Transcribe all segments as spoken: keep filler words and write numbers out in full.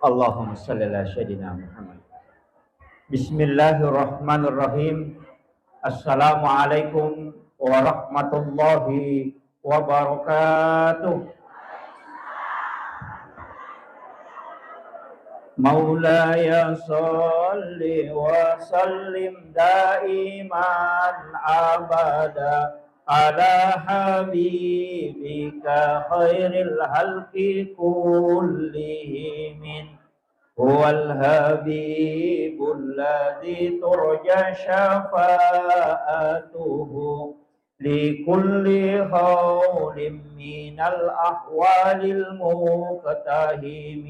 Allahumma salli ala sayyidina Muhammad. Bismillahirrahmanirrahim. Assalamualaikum warahmatullahi wabarakatuh. مولاي صل وسلم دائما أبدا على حبيبك خير الخلق كلهم، هو الحبيب الذي ترجى شفاعته لكل هول من الأهوال المقتحم.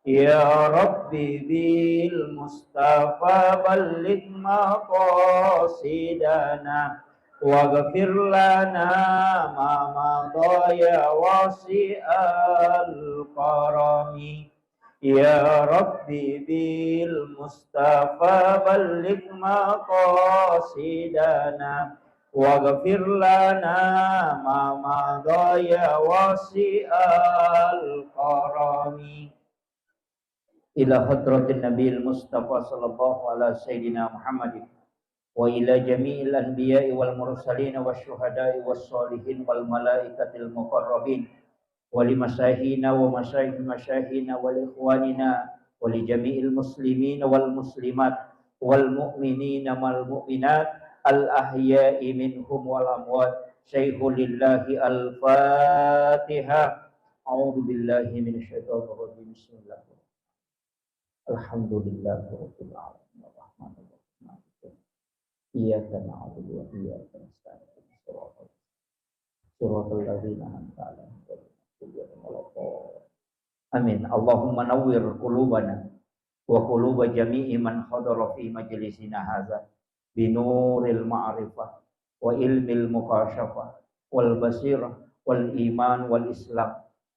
يا رب بالمصطفى بلغ مقاصدنا واغفر لنا ما مضى يا واسع الكرم. يا رب بالمصطفى بلغ مقاصدنا واغفر لنا ما مضى يا واسع الكرم. إلى حضرة النبي المصطفى صلى الله على سيدنا محمد وإلى جميع الأنبياء والمرسلين والشهداء والصالحين والملائكة المقربين ولمشايخنا ومشايخ مشايخنا ولإخواننا ولجميع المسلمين والمسلمات والمؤمنين والمؤمنات الأحياء منهم والأموات. شيخ لله الفاتحة. أعوذ بالله من الشيطان الرجيم. بسم الله الرحمن الرحيم. الحمد لله رب العالمين. الرحمن الرحيم. مالك يوم الدين. إياك نعبد وإياك نستعين. صراط الذين أنعمت عليهم غير المغضوب عليهم ولا الضالين. آمين. اللهم نور قلوبنا وقلوب جميع من حضر في مجلسنا هذا بنور المعرفة وعلم المكاشفة والبصيرة والإيمان والإسلام.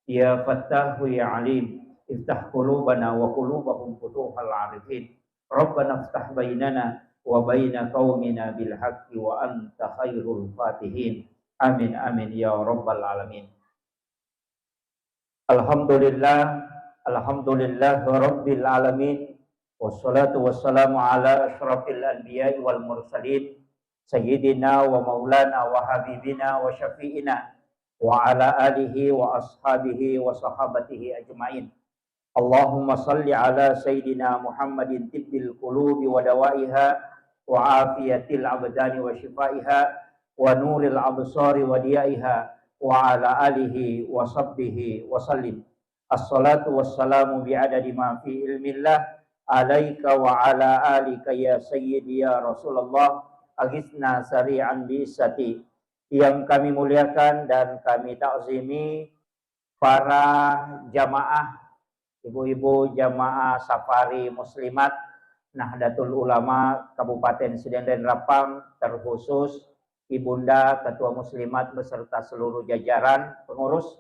يا فتاح يا عليم، افتح قلوبنا وقلوبهم فتوح العارفين. ربنا افتح بيننا وبين قومنا بالحق وأنت خير الفاتحين. آمين، آمين يا رب العالمين. الحمد لله، الحمد لله رب العالمين، والصلاة والسلام على أشرف الأنبياء والمرسلين، سيدنا ومولانا وحبيبنا وشفيعنا وعلى آله وأصحابه وصحابته أجمعين. اللهم صل على سيدنا محمد طب القلوب ودوائها وعافية الأبدان وشفائها ونور الأبصار وضيائها وعلى آله وصحبه وسلم. الصلاة والسلام بعدد ما في علم الله عليك وعلى آلك يا سيدي يا رسول الله. أغثنا سريعا بعزتك. Yang kami muliakan dan kami takzimi, para jamaah, ibu-ibu jamaah Safari Muslimat Nahdlatul Ulama Kabupaten Sidenreng Rappang, terkhusus Ibunda Ketua Muslimat beserta seluruh jajaran pengurus.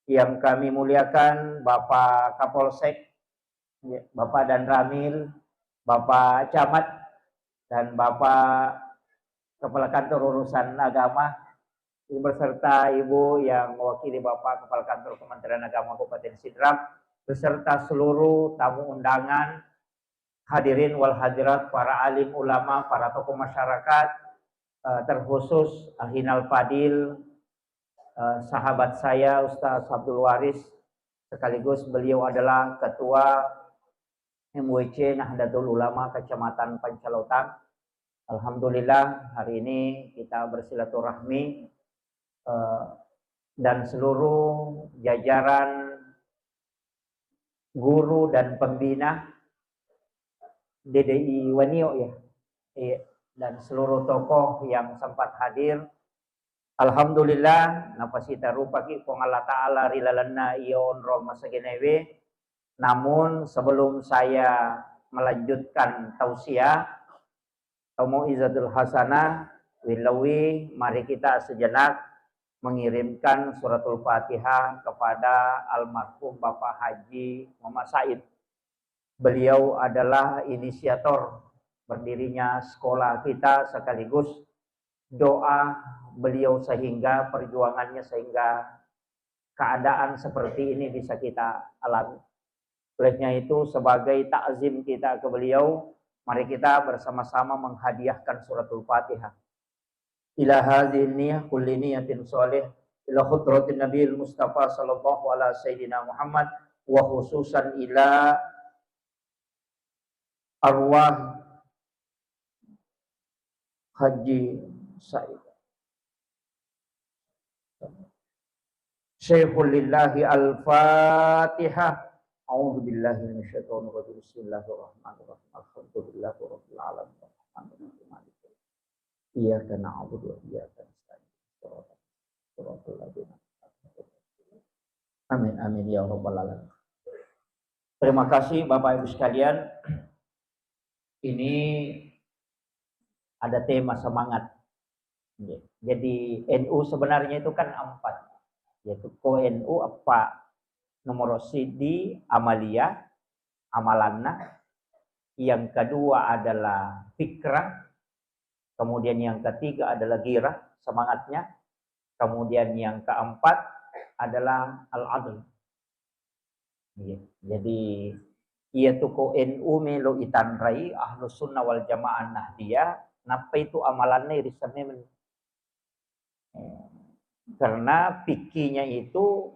Yang kami muliakan Bapak Kapolsek, Bapak Danramil, Bapak Camat, dan Bapak Kepala Kantor Urusan Agama, beserta Ibu yang mewakili Bapak Kepala Kantor Kementerian Agama Kabupaten Sidrap, beserta seluruh tamu undangan, hadirin wal hadirat, para alim ulama, para tokoh masyarakat, eh, terkhusus Akhinal Fadil, eh, sahabat saya Ustaz Abdul Waris, sekaligus beliau adalah Ketua M W C Nahdlatul Ulama Kecamatan Pancalotan. Alhamdulillah, hari ini kita bersilaturahmi, eh, dan seluruh jajaran guru dan pembina D D I Wanio, ya. Iya, dan seluruh tokoh yang sempat hadir. Alhamdulillah, napasitarupaki Puang Allah Ta'ala ri lalenna iya onrong masagenewe. Namun, sebelum saya melanjutkan tausiah, atau mau'izatul hasanah, willauwi, mari kita sejenak mengirimkan suratul Fatihah kepada almarhum Bapak Haji Muhammad Said. Beliau adalah inisiator berdirinya sekolah kita, sekaligus doa beliau sehingga perjuangannya, sehingga keadaan seperti ini bisa kita alami. Olehnya itu, sebagai takzim kita ke beliau, mari kita bersama-sama menghadiahkan suratul Fatihah. Ila hadhihi niyah kulli niyatin shalih, ila hudratin Nabiil Mustafa sallallahu ala sayyidina Muhammad, wa khususan ila arwah Haji Said. Syekhul lillahi al-Fatihah. A'udzu billahi minasyaitonir rajim. Bismillahirrahmanirrahim. Alhamdulillahi rabbil alamin. Arrahmanirrahim. Maliki yaumiddin. Iyyaka na'budu wa iyyaka nasta'in. Shiratal, shiratal ladzina an'amta 'alaihim. Amin, amin, ya rabbal alamin. Terima kasih, Bapak Ibu sekalian. Ini ada tema semangat. Jadi, N U sebenarnya itu kan empat. Yaitu ko N U apa? Nomor siji amalia, amalanna. Yang kedua adalah fikrah. Kemudian yang ketiga adalah ghirah, semangatnya. Kemudian yang keempat adalah al-adl. Iya. Jadi, iya tu ko N U melo itanrai, Ahlus Sunnah wal Jamaah Nahdiyah, nappa itu amalanna irisengnge meni. Eh, karena fikihnya itu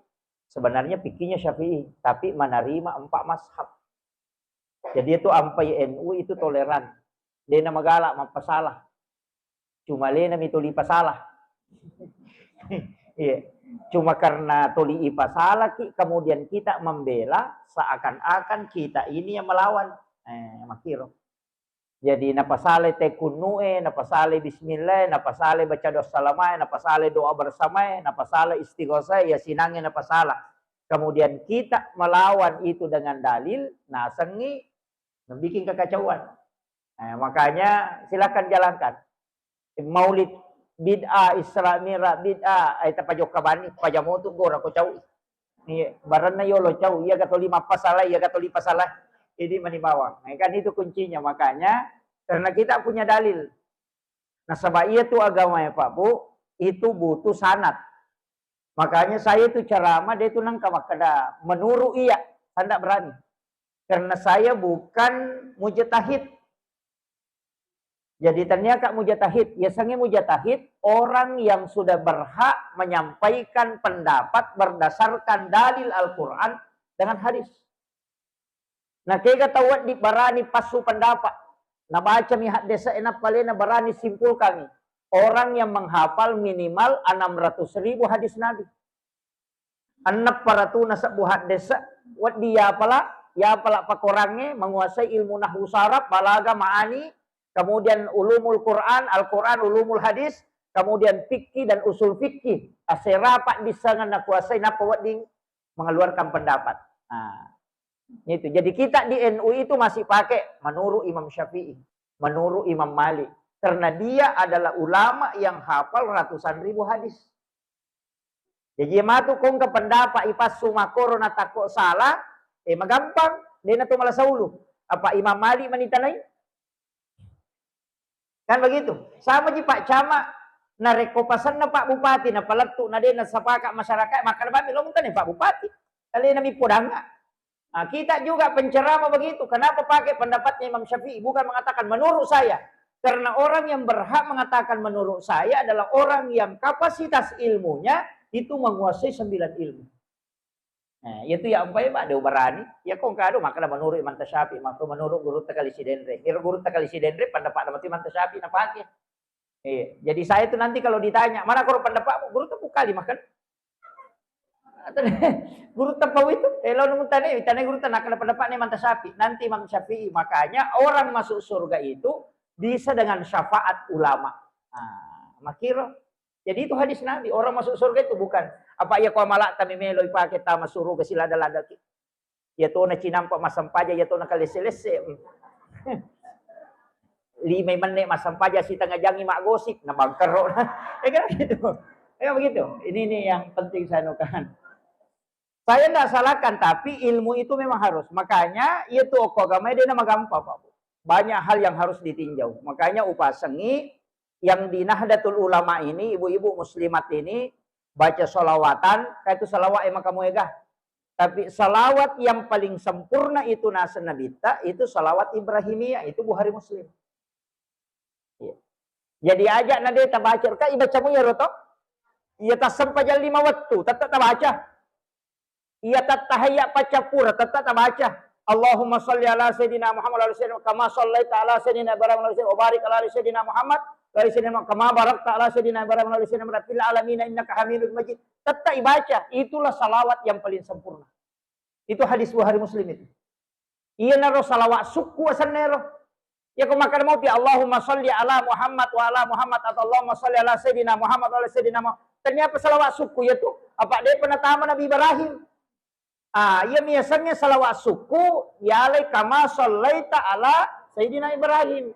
sebenarnya fikihnya Syafi'i, tapi menerima empat mazhab. Jadi itu ampai N U itu toleran. Dena magala mappasalah. Cuma lena mi toli pasalah. Iya. Cuma karena toli ipasalah ki, kemudian kita membela seakan-akan kita ini yang melawan. Eh, makiro. Jadi napasalai tekunnu'e, napasalai bismillah, napasalai baca doa salamae, napasalai doa bersamae, napasalai istighosah, ya sinangnge napasalah. Kemudian kita melawan itu dengan dalil, nasengngi nabikin kekacauan. Eh, makanya silakan jalankan. Maulid bid'ah, Isra Mi'raj bid'ah, ai tapajokka bani, pajamotu gora ko cau. Iya, baranna yolo cau, iya gatoli mappasala, iya gatoli pasala. Jadi mani bawang. Nah, kan itu kuncinya. Makanya karena kita punya dalil. Nasaba iya tu agama ya Pak Bu, itu butuh sanad. Makanya saya itu ceramah, dia itu nengka makkeda menurut iya, tidak berani. Karena saya bukan mujtahid. Jadi tania kak mujtahid, yasengnge mujtahid orang yang sudah berhak menyampaikan pendapat berdasarkan dalil Al-Quran dengan hadis. Nah, kega tau wedding barani passu pendapat, nabacami haddese, nappa lena barani simpulkangi. Orang yang menghafal minimal enam ratus ribu hadis Nabi. Enneng paratuna sebbu haddese, wedding yapala, yapala pakorangnge, menguasai ilmu nahwu saraf, balaga, ma'ani, kemudian ulumul Quran, Al-Quran, ulumul hadis, kemudian fikih dan usul fikih. Asera paddissengan nakuasai, nappa wedding mengeluarkan pendapat. Nah, itu. Jadi kita di N U itu masih pakai menurut Imam Syafi'i, menurut Imam Malik. Karena dia adalah ulama yang hafal ratusan ribu hadis. Jaji matu kongka pendapat ipassu makkoro natakko salah, eh, magampang, dena to malasa ulu. Apa Imam Malik manitanai? Kan begitu. Sama ji Pak Camat, narekko pasenna Pak Bupati, napalettu, na de nasapaka masyarakat, maka nabami lo muntane Pak Bupati. Alena mi podanga. Nah, kita juga penceramah begitu. Kenapa pakai pendapatnya Imam Syafi'i? Bukan mengatakan menurut saya. Karena orang yang berhak mengatakan menurut saya adalah orang yang kapasitas ilmunya itu menguasai sembilan ilmu. Nah, itu ya ampai Pak, de ubarani. Ya kong kado maka menurut Imam Syafi'i, maka menurut guru Takali Sidenre. Iro guru Takali Sidenre pendapat mati Imam Syafi'i napake. Iya, jadi saya itu nanti kalau ditanya, "Mana koro pendapatmu?" Guru tepuk kali makan. Atau guru tepau itu, eh, lo nunggu tanya, tanya guru tanya, "Kenapa pendapat nih Imam Syafi'i?" Nanti Imam Syafi'i, makanya orang masuk surga itu bisa dengan syafaat ulama. Nah, makiro. Jadi itu hadis Nabi, orang masuk surga itu bukan apa iya kau malak tami melo ipake tama suruga silada-lada ki. Iya tona cinampa massempajang, iya tona kalesse-lesse. Lima menne massempajang, sitengah jangi maggosip, na bangkero. Ya kan gitu. Ya begitu. Ini nih yang penting saya nukan. Saya nggak salahkan, tapi ilmu itu memang harus. Makanya iya tuh okko agama dia nama gampang, Pak. Banyak hal yang harus ditinjau. Makanya upasengi yang di Nahdlatul Ulama ini, ibu-ibu muslimat ini baca solawatan, kayak itu salawat emang kamu ega. Tapi salawat yang paling sempurna itu naseng Nabitta, itu salawat Ibrahimiyah, itu Bukhari Muslim. Iya. Jadi aja na de tabaca, ka ibacamu iyaro to? Iya tassempajang lima wettu, tette tabaca. Iya tattahayya paccappura, tette tabaca. Allahumma salli ala sayyidina Muhammad wa ala sayyidina kama sallaita ala sayyidina Ibrahim wa ala sayyidina wa barik ala ali sayyidina Muhammad wa ala sayyidina Muhammad kama barakta ala sayyidina Ibrahim wa ala sayyidina Muhammad fil alamin innaka Hamidum Majid. Tette ibaca, itulah salawat yang paling sempurna. Itu hadis Bukhari Muslim itu. Iyanaro salawat sukku asenna ero. Iya ko makkeda mopi Allahumma salli ala Muhammad wa ala Muhammad atau Allahumma salli ala sayyidina Muhammad wa ala sayyidina Muhammad. Tennia apa salawat sukku iyatu? Apa depa natama Nabi Ibrahim? Ah, iya miasengnge salawat sukku, yalai kama sallaita ala sayyidina Ibrahim.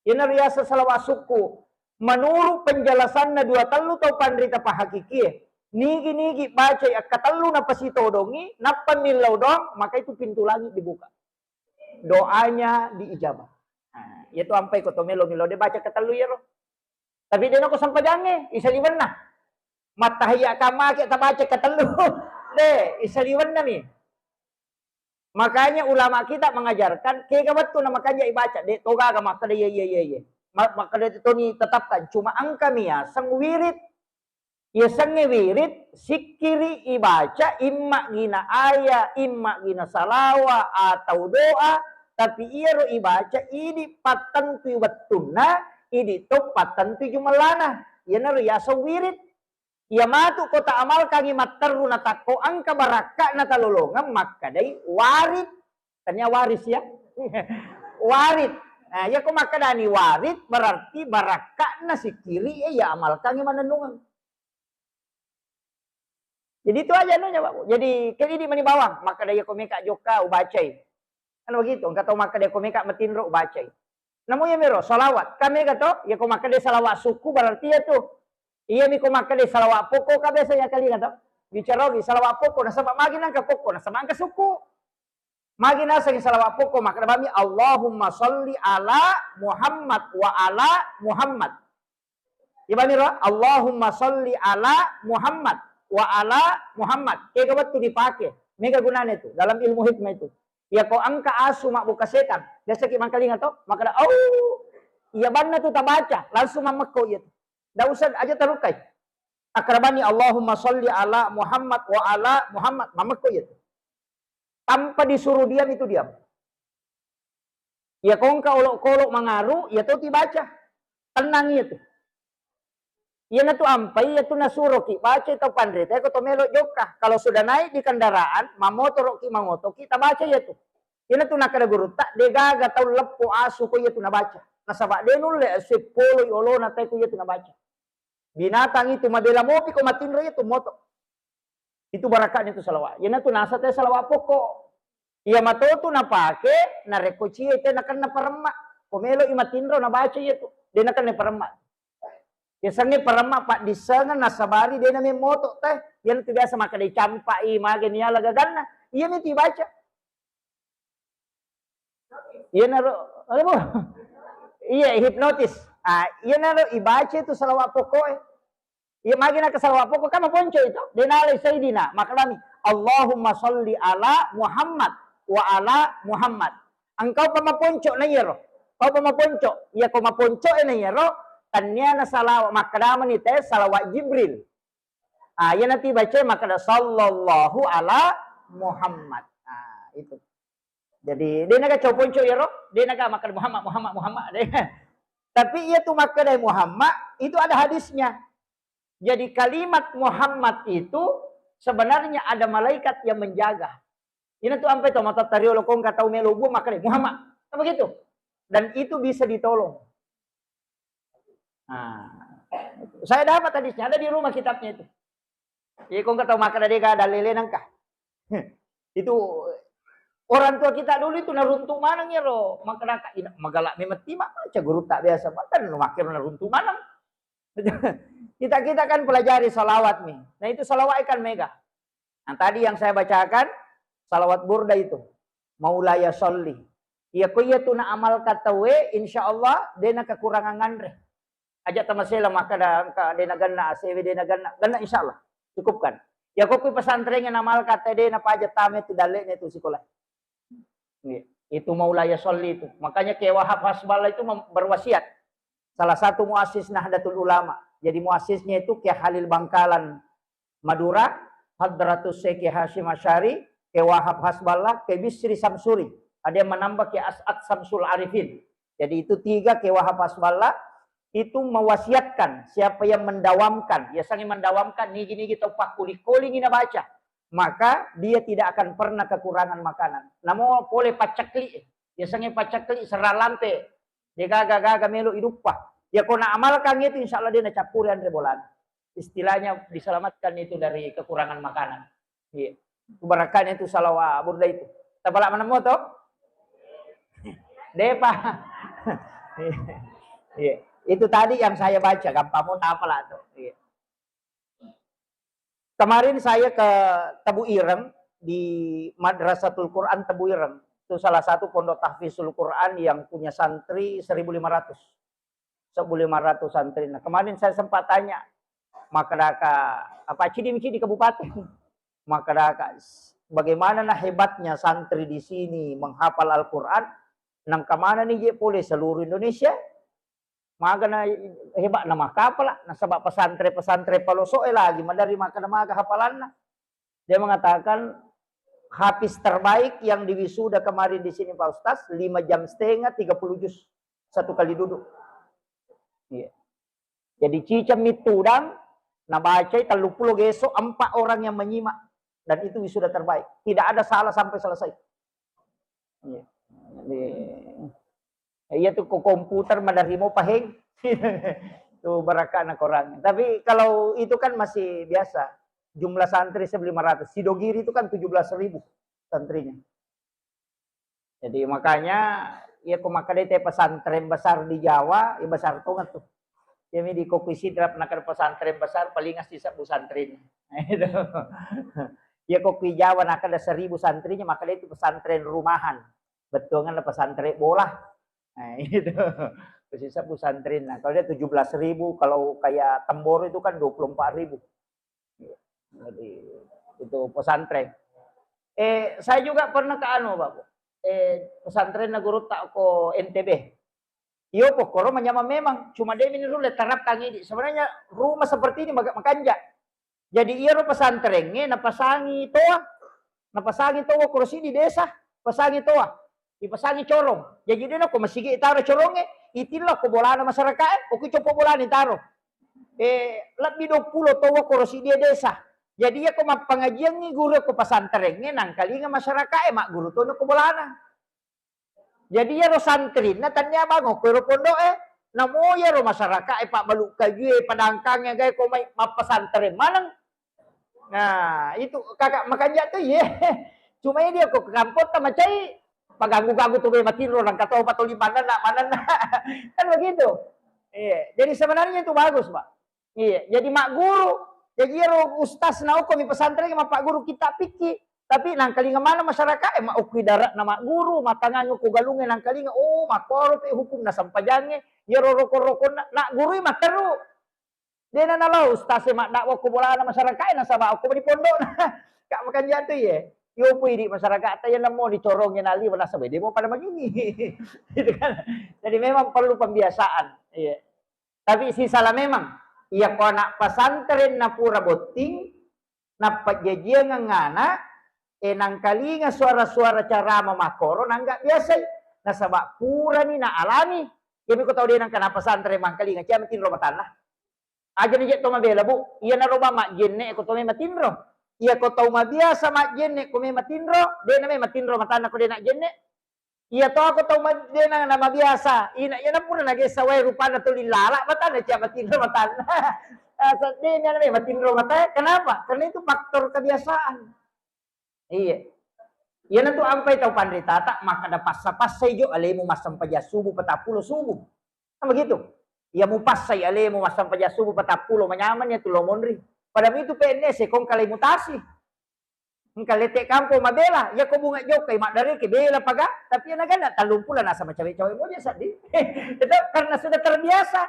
Iyana riaseng salawat sukku. Menurut penjelasanna dua tellu tau panrita pahakikie, nigi-nigi bacai akkatellu napasitodongi, nappa millau doang, maka itu pintu langit dibuka. Doanya diijabah. Nah, iyatu ampai ko to melo-melo de baca katellu iyaro. Tapi de nako sempajangnge, isaliwenna. Mattahiyya kamake tabaca katellu. De, isaliwenna mi. Makanya ulama kita mengajarkan, kega wettu na makanja ibaca, de togaga makkeda iya iya iya iya. Ma-, makkeda toni tetapkan, cuma engka miaseng wirid. Yasengnge wirid, sikkiri ibaca, imma gina aya, imma gina salawa atau doa, tapi iyaro ibaca idi pattentui wettunna, idi to pattentui jumellana. Iyanaro yaseng wirid. Iya matu ko taamalkangi matterru natakko engka barakka'na talolongeng makkedai warid. Tania waris ya. Warid. Nah, iya ko makkedani warid berarti barakka'na sikkiri iya amalkangi manennungeng. Jadi itu aja anunya, Pak. Jadi ke idi mani bawang, makkeda iya ko meka jokka ubacai. Kan begitu, engka tau makkeda ko meka matinro ubacai. Namo iya mero salawat, kan mega to, iya ko makkeda salawat sukku berarti iya tu. Iya mi ko makkeda salawat pokok ka biasa iya kali to. Bicara lagi salawat pokok nasaba magi nangka pokok nasaba engka sukku. Magi naseng salawat pokok makkeda bami Allahumma salli ala Muhammad wa ala Muhammad. Ibani ro, Allahumma salli ala Muhammad wa ala Muhammad. Kega wettu dipake. Mega gunana itu dalam ilmu hikmah itu. Ya ko engka asu mabbuka setan, biasa ki mangkalinga to, makkeda au. Iya banna tu tabaca, langsung mammekko iya tu. Ndak usah aja tarukai. Akrabani Allahumma salli ala Muhammad wa ala Muhammad, mammekko iya tu. Tanpa disuruh diam itu diam. Iya ko engka olok-kolok mangaru, iya to tibaca. Tenang iya tu. Iyana tu ampai iya tu nasuroki baca tau panrita ko to melo jokka. Kalau sudah naik di kendaraan, mamotoroki, mangotoki, tabaca iya tu. Iyana tu nakkeda gurutta, de gaga tau leppo asu ko iya tu nabaca. Nasaba de nulle asu poloi olona tai ko iya tu nabaca. Binatang itu mabela mopi ko matinro iya tu moto. Itu barakatnya tu salawat. Iyana tu nasa te salawat pokok. Iya mato tu napake narekko cie te nakenna paremma. Ko melo i matinro nabaca iya tu. De nakenna paremma. Biasanya paremma paddissengeng nasabari de name moto te. Iyana tu biasa makkeda campai mage niala gaganna. Iya mi tu ibaca. Iyanaro, apa? Iya, hipnotis. Ah, iyanaro ibaca itu salawat pokok e. Iya magi naka salawat pokok kan maponco itu. Denalai Sayyidina, maknami Allahumma salli ala Muhammad wa ala Muhammad. Engkau pa maponco na iyaro. Kau pa maponco. Iya ko maponco e na iyaro, tanniana salawat makkedamani te salawat Jibril. Ah, iyana tu ibaca makkeda sallallahu ala Muhammad. Ah, itu. Jadi, de naga cau ponco iyaro, de naga makkeda Muhammad, Muhammad, Muhammad, de. Tapi iya tu makkeda Muhammad, itu ada hadisnya. Jadi kalimat Muhammad itu sebenarnya ada malaikat yang menjaga. Ina tu ampai to matattariolo kongka tau melo buang makkeda Muhammad. Kan begitu? Dan itu bisa ditolong. Nah, saya dapat hadisnya, ada di rumah kitabnya itu. Iya, kongka tau makkeda dega dalele nangka. Itu orang tua kita dulu itu naruntu maneng iyaro. Makkeda ka ina magala memetti mak baca guru tak biasa. Bahkan makkeda naruntu maneng. Kita-kita kan pelajari salawat nih. Nah, itu salawat kan mega. Nah, tadi yang saya bacakan salawat burda itu. Maulaya sholli. Iya ko iya tu na amalkan tauwe, insya Allah de na kekurangan nganre. Aja tamasela makkeda engka de na ganna A C W, de na ganna, ganna insya Allah. Cukupkan. Ya kok kui pesantrennya namalka tede na paja tame tu dalle ne tu sikola. Iya. Itu mau la yusalli itu. Makanya Kiai Wahab Hasballah itu mem- berwasiat. Salah satu muassis Nahdlatul Ulama. Jadi muassisnya itu Kiai Khalil Bangkalan Madura, Hadratus Syekh Hasyim Asy'ari, Kiai Wahab Hasballah, Kiai Bisri Samsuri. Ada yang menambah Kiai As'ad Samsul Arifin. Jadi itu tiga Kiai Wahab Hasballah itu mewasiatkan siapa yang mendawamkan, ya sangi mendawamkan nigi-nigi tau pakkuli-kulingi nabaca, maka dia tidak akan pernah kekurangan makanan. Namo pole pacakli, ya sangi pacakli serra lampe, dia gaga-gaga melo iduppa. Ya ko naamalkan itu, insya Allah dia nacappuri anre bolana. Istilahnya diselamatkan itu dari kekurangan makanan. Iya. Itu barakahnya itu salawa burda itu. Tapala manemmo to? Depa. Iya. Itu tadi yang saya baca, gampang mau tapala to. Iya. Kemarin saya ke Tebu Ireng, di Madrasatul Quran Tebu Ireng. Itu salah satu pondok tahfizul Quran yang punya santri seribu lima ratus. Seribu lima ratus santri. Nah, kemarin saya sempat tanya, makkadaka, apa, cidi-cidi kabupaten. Makkadaka, bagaimana nah hebatnya santri di sini menghafal Al-Quran, nang kemana nih je pole seluruh Indonesia? Magana hebat na makkapala, nasaba pesantren-pesantren paloso'e lagi madari makkada maga hafalanna. Dia mengatakan, hafiz terbaik yang diwisuda kemarin di sini, Pak Ustaz, lima jam setengah, tiga puluh juz satu kali duduk. Iya. Jadi ciceng mittudang, nabacai tellu pulo geso, empat orang yang menyimak. Dan itu wisuda terbaik. Tidak ada salah sampai selesai. Iya. Jadi, iya tuh, ko komputer madarimo paheng. Tuh barakana korang. Tapi kalau itu kan masih biasa. Jumlah santri seribu lima ratus. Sidogiri itu kan tujuh belas ribu santrinya. Jadi makanya, iya ko makkeda te pesantren besar di Jawa, ya besar tonget tuh. Iya mi di kokui Sidrap nakkeda pesantren besar, paling asli sebbu santrinya. Nah, itu. Iya kokui Jawa nakkeda seribu santrinya, makkeda itu pesantren rumahan. Bettuangan pesantren bola. Nah, itu. Terus sebbu santrinya. Kalau dia tujuh belas ribu, kalau kayak Temboro itu kan dua puluh empat ribu. Jadi, itu pesantren. Eh, saya juga pernah ke anu, Pak. Eh, pesantren na gurutta ko N T B. Iyo, pokkoro manyameng memang, cuma de' mi nulle terapkan idi. Sebenarnya rumah seperti ini maka-, makanja. Jadi iyaro pesantrengnge napasangi toa, napasangi toa korosi di desa, pasangi toa, dipasangi corong. Jadi de' nako masigi taro corongnge, itilla ko bolana masyarakae, oki copo bolana taro. Eh, lebbi dua puluh toa korosi di desa. Jadi iya ko mappangajiangngi guru ko pesantrengnge, nangkalinga masyarakae, magguru tona ko bolana. Jadi iyaro santrinna tania bango ko ero pondo'e, namo iyaro masyarakae pabbalu kajue, padangkangnge, gae ko mai mappesantreng maneng. Nah, itu kaka makanja tu, iye. Cuma iya dia ko ke kampotta macai, paganggu-ganggu tu be matinro, nangka to patoli manenna, manenna. Kan begitu. Iya, jadi sebenarnya itu bagus, Pak. Iya, jadi magguru. Jadi iyaro ustaz na okko mi pesantren mappagguru kitab fikih. Tapi nangkalinga maneng masyarakae, eh, ma okki dare'na magguru, matangangnge ko galungnge nangkalinga, oh, makkoro pe hukumna sempajangnge, iyaro rokon-rokonna, naggurui matteru. De'na nalao ustaz e maddakwa ko bolana masyarakae, nasaba okko di pondokna. Kak makanja tu iye. Iyopui di masyarakatta iya namo dicorongnge naliwa nasaba de' mo pada magini. Gitu kan. Jadi memang perlu pembiasaan. Iya. Tapi sisala memang, iya ko anak pesantren na pura botting, napajjajiangeng ana, e nangkalinga suara-suara carama makkoro, nangga biasai. Nasaba purani na alami. Jadi ko tau de' nangka na pesantren mangkalinga, cia matinro matanna. Aja ni je' to mabela, Bu. Iyanaro ba majjenne ko to me matinro. Iya ko tau mabiasa majjenne ko me matinro, de' na me matinro matanna ko de' na jenne. Iya to, ako tau ma-, de' na, na mabiasa. Ina, iyana pura nagessa wae rupanna tuli lala, matanna cia matinro matanna. Ah, seddena na me matinro matae. Kenapa? Karena itu faktor kebiasaan. Iya. Iyana tu ampai tau panritata, makkada passa-passai jo alemu massempajang subuh, patappulo subuh. Kan begitu? Iya mupassai alemu massempajang subuh, patappulo, manyameng iya tu lo monri. Pada mitu P N S, kong kalai mutasi. Engka lette kampo mabela, iya ko bunga jokkai maddareke bela paga, tapi iya naganna tallumpulo nasa macawe-cawe moja seddi. Itu karena sudah terbiasa.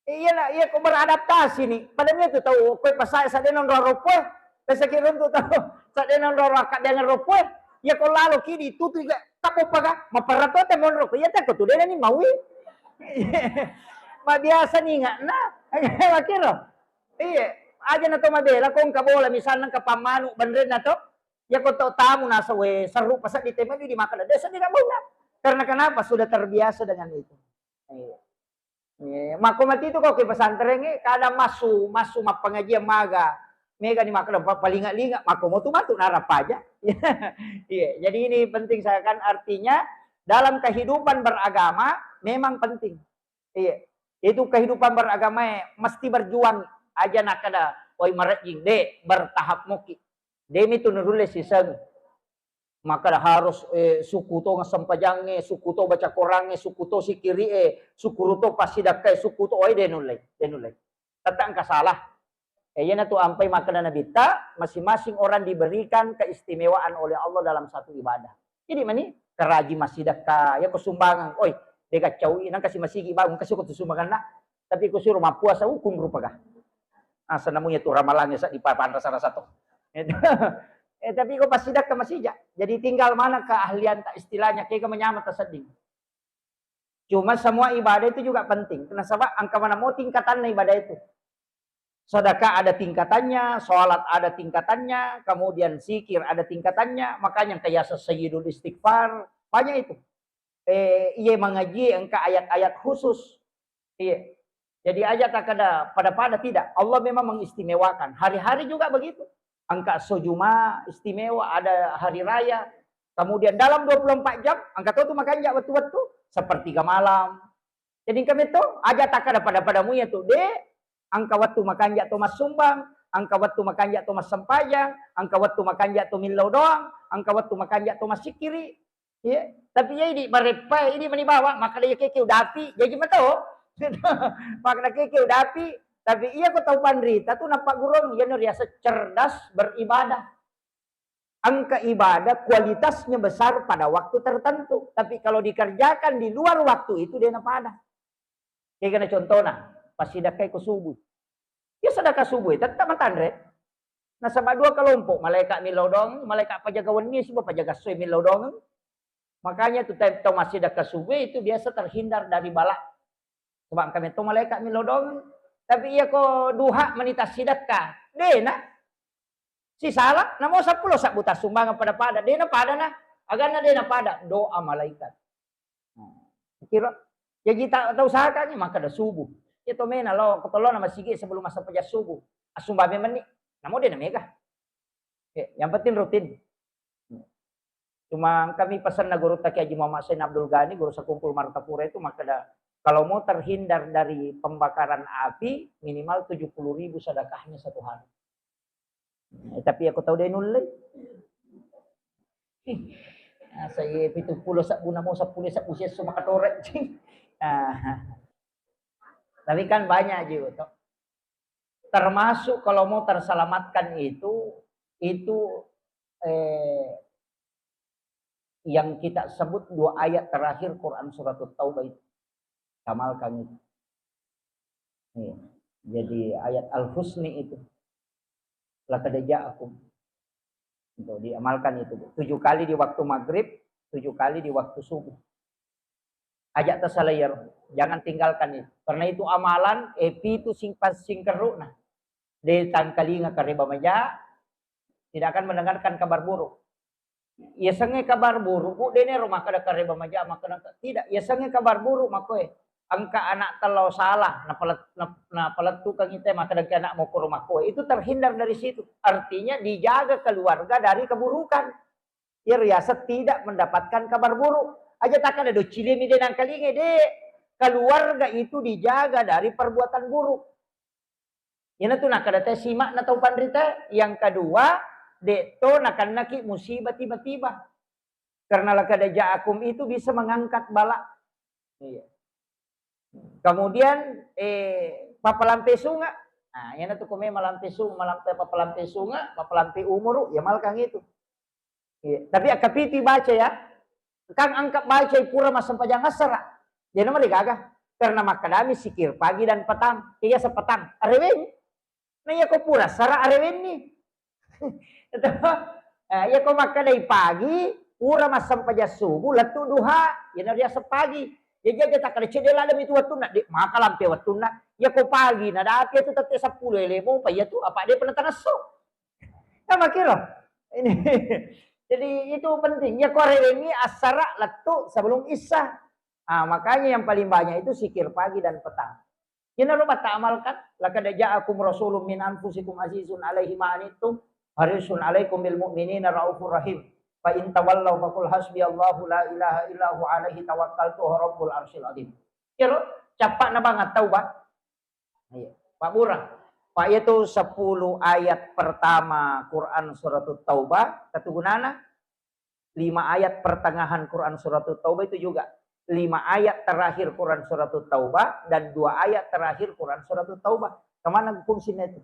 Iya na, iya ko beradaptasi ni. Pada mi tu tau ko pasae sedde nonro ropoe. Pesaki runtu tau, sadena onroro akkaddeangeng roppoe. Iya ko lalo ki ditutu iga, tapoppaga, maperra to te monro ko, iya te ko tu dena ni maui. Mabiasa ni ngakna. Makiro. Iya, aja na to mabela ko engka bola, misalna engka pammanu benrenna to. Iya ko to tamu nasa we seru paseddi te mani di makkeda, desa di nak bola. Karena kenapa? Sudah terbiasa dengan itu. Iya. Eh, makko mati tu kau ke pesantren, eh, kadang massu, massu mappangajian maga. Mega ni makkeda pa-, palinga-linga, makko mo tu matu narapaja. Iya, jadi ini penting saya kan, artinya dalam kehidupan beragama memang penting. Iya. Itu kehidupan beragama, eh, mesti berjuang aja nakkeda, oi marejjing, de, bertahap moki. Demi tu nurulle siseng. Makkeda harus, eh, sukku to sempajangnge, sukku to baca Korangnge, sukku to sikiri'e, sukku to passidakkae, sukku to, oi, de nullei, de nullei. Tette engka salah. Eh, iyanatu ampai makkeda Nabitta, masing-masing orang diberikan keistimewaan oleh Allah dalam satu ibadah. Jadi mani keraji massidakka, ya ko sumbangan, oi, de gaccau, nang kasi masigi bangun, kasi ko tu sumbanganna. Tapi ko suro mappuasa, hukum rupa kah? Asa namunya tu ramalangnge sa dipapanra salah satu. Eh, tapi ko passidakka masija. Jadi tinggal mana keahlian tak istilahnya, kega menyama tasedding. Cuma semua ibadah itu juga penting. Nasaba engka mana mau tingkatanna ibadah itu. Sedekah ada tingkatannya, sholat ada tingkatannya, kemudian zikir ada tingkatannya. Makanya engka yasa sayyidul istighfar, banyak itu. Eh, iye mangaji engka ayat-ayat khusus. Iya. Jadi aja tak ada pada-pada, tidak. Allah memang mengistimewakan. Hari-hari juga begitu. Engka sojuma istimewa, ada hari raya. Kemudian dalam dua puluh empat jam, engka to tu makanja wettu-wettu, sepertiga malam. Jadi engka metto, aja tak ada pada-padamu ya tu, de, engka wettu makanja to massumbang, engka wettu makanja to massempajang, engka wettu makanja to millau doang, engka wettu makanja to massikiri. Iya, tapi iya idi bareppae, idi mani bawa, makkeda iya keke udapi, jaji mato. Makkeda keke udapi, tapi iya ko tau panrita tu nappa gurung, iya no riaseng cerdas beribadah. Engka ibadah kualitasnya besar pada waktu tertentu, tapi kalau dikerjakan di luar waktu itu, de napada. Kegana contohna, passidakkai ko subuh. Ya sedekah subuh, tetap matanre. Nasaba dua kelompok, malaikat millau doang, malaikat pajaga wenni, subuh pajaga soe millau doang. Makanya tu tau massidekah subuh itu biasa terhindar dari bala. Sebab kami tu malaikat millau doang. Tapi iya ko duha manita sidekah, dena. Sisala, namo seppulo sabbu tassumbangeng pada-pada, dena pada na. Aganna dena pada, doa malaikat. Nah, kira, jaji ta-, tau usahakan, maka ada subuh. Iya to mena lo, ko tolona masigi sebelum masa pajak subuh. Assumbang menni, namo dena mega. Oke, yang penting rutin. Cuma kami pesanna guru Taki Haji Muhammad Sain Abdul Ghani, guru sekumpul Martapura itu, makkeda, kalau mau terhindar dari pembakaran api, minimal tujuh puluh ribu sedekahnya satu hari. Eh, tapi aku tahu dia nulle. Asa iya pitu pulo sabbu namo seppulo sabbu siesso makatorek. Ah. Tapi kan banyak juga toh. Termasuk kalau mau terselamatkan itu, itu, eh, yang kita sebut dua ayat terakhir Quran surat Taubah itu. Tamalkan itu. Iya. Jadi ayat Al-Husni itu. Laqad ja'akum. Untuk diamalkan itu, Bu. Tujuh kali di waktu maghrib, tujuh kali di waktu subuh. Aja' tasalayar, jangan tinggalkan itu. Karena itu amalan, eh, pitu sing-, singkerruna. De tangkalinga kareba maja, tidak akan mendengarkan kabar buruk. Yasengnge kabar buruk, Bu, denero makkeda kareba maja, makkeda tidak. Yasengnge kabar buruk makkoe. Engka anak tellau salah, napalet-, nap-, napalettukeng ite, makkeda ke anak mokoro makkoe. Itu terhindar dari situ. Artinya dijaga keluarga dari keburukan. Iyaro yaseng tidak mendapatkan kabar buruk. Aja takkeda doccilimi de nangkalinge, de. Keluarga itu dijaga dari perbuatan buruk. Iyanatu nakkeda te sima'na tau panrita. Yang kedua, de to nakennaki musibah tiba-tiba. Karena laqad ja'akum itu bisa mengangkat bala. Iya. Kemudian, eh, papalampe sunga. Nah, iyanatu ko memang malampe sunga, malampe, papalampe sunga, papalampe umuru, ya malkang itu. Iya. Tapi akkapitu baca ya. Kan angkat baca pura massempajang assara. Jadi nama gaga. Karena makkedami sikir pagi dan petang. Iya sepetang. Areweng. Nah, iya ko pura sara arewenni. Itu, eh, iya ko makkedai pagi, pura massempajang subuh, lettu duha, iyana riaseng pagi. Jadi aja takkeda cedde ladde mi tu wettunna, de maka lampe wettunna. Iya ko pagi, nadapi itu tette seppulo ele mopa iya tu, apa de pernah tangesso. Ya makiro. Ini. Jadi itu penting. Ya ko arewengngi assara lettu sebelum isya. Ah, makanya yang paling banyak itu zikir pagi dan petang. Iyanaro batta amalkan, laqad ja'akum rasulun min anfusikum azizun alaihi ma anittum, harisun alaikum bil mu'minina raufur rahim. Fa in tawallaw faqul hasbiyallahu la ilaha illa huwa alaihi tawakkaltu wa huwa rabbul arsyil azim. Iyaro cappa'na bang at-taubah. Iya. Pak Burang. Pak, iyatu sepuluh ayat pertama Quran suratut Taubah, ketugunana lima ayat pertengahan Quran suratut Taubah itu juga. Lima ayat terakhir Quran suratut Taubah dan dua ayat terakhir Quran suratut Taubah. Kemana fungsinya itu?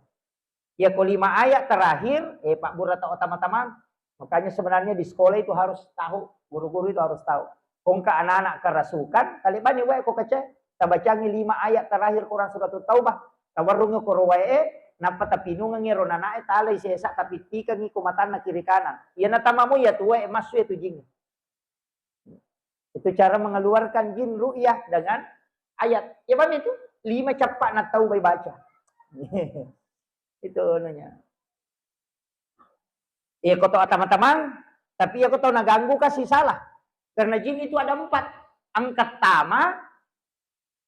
Ya, ko lima ayat terakhir, eh, Pak Burang tau teman-teman. Makanya sebenarnya di sekolah itu harus tahu, guru-guru itu harus tahu. Kongka anak-anak kerasukan, talebani wae ko kece, tabacangi lima ayat terakhir Quran suratut Taubah. Tawarrungi ko ro wae, nappa tapinungengi ro nanae, talai sesa, tapittikangi ko matanna kiri kanan. Iya natamamu ya tuwe, massu ya tu jing. Itu cara mengeluarkan jin ru'yah dengan ayat. Ya paham itu? Lima cappa na tau bai baca. Itu anunya. Iya ko tau atama-tamang, tapi iya ko tau naganggu kasi salah. Karena jin itu ada empat. Angkat tama,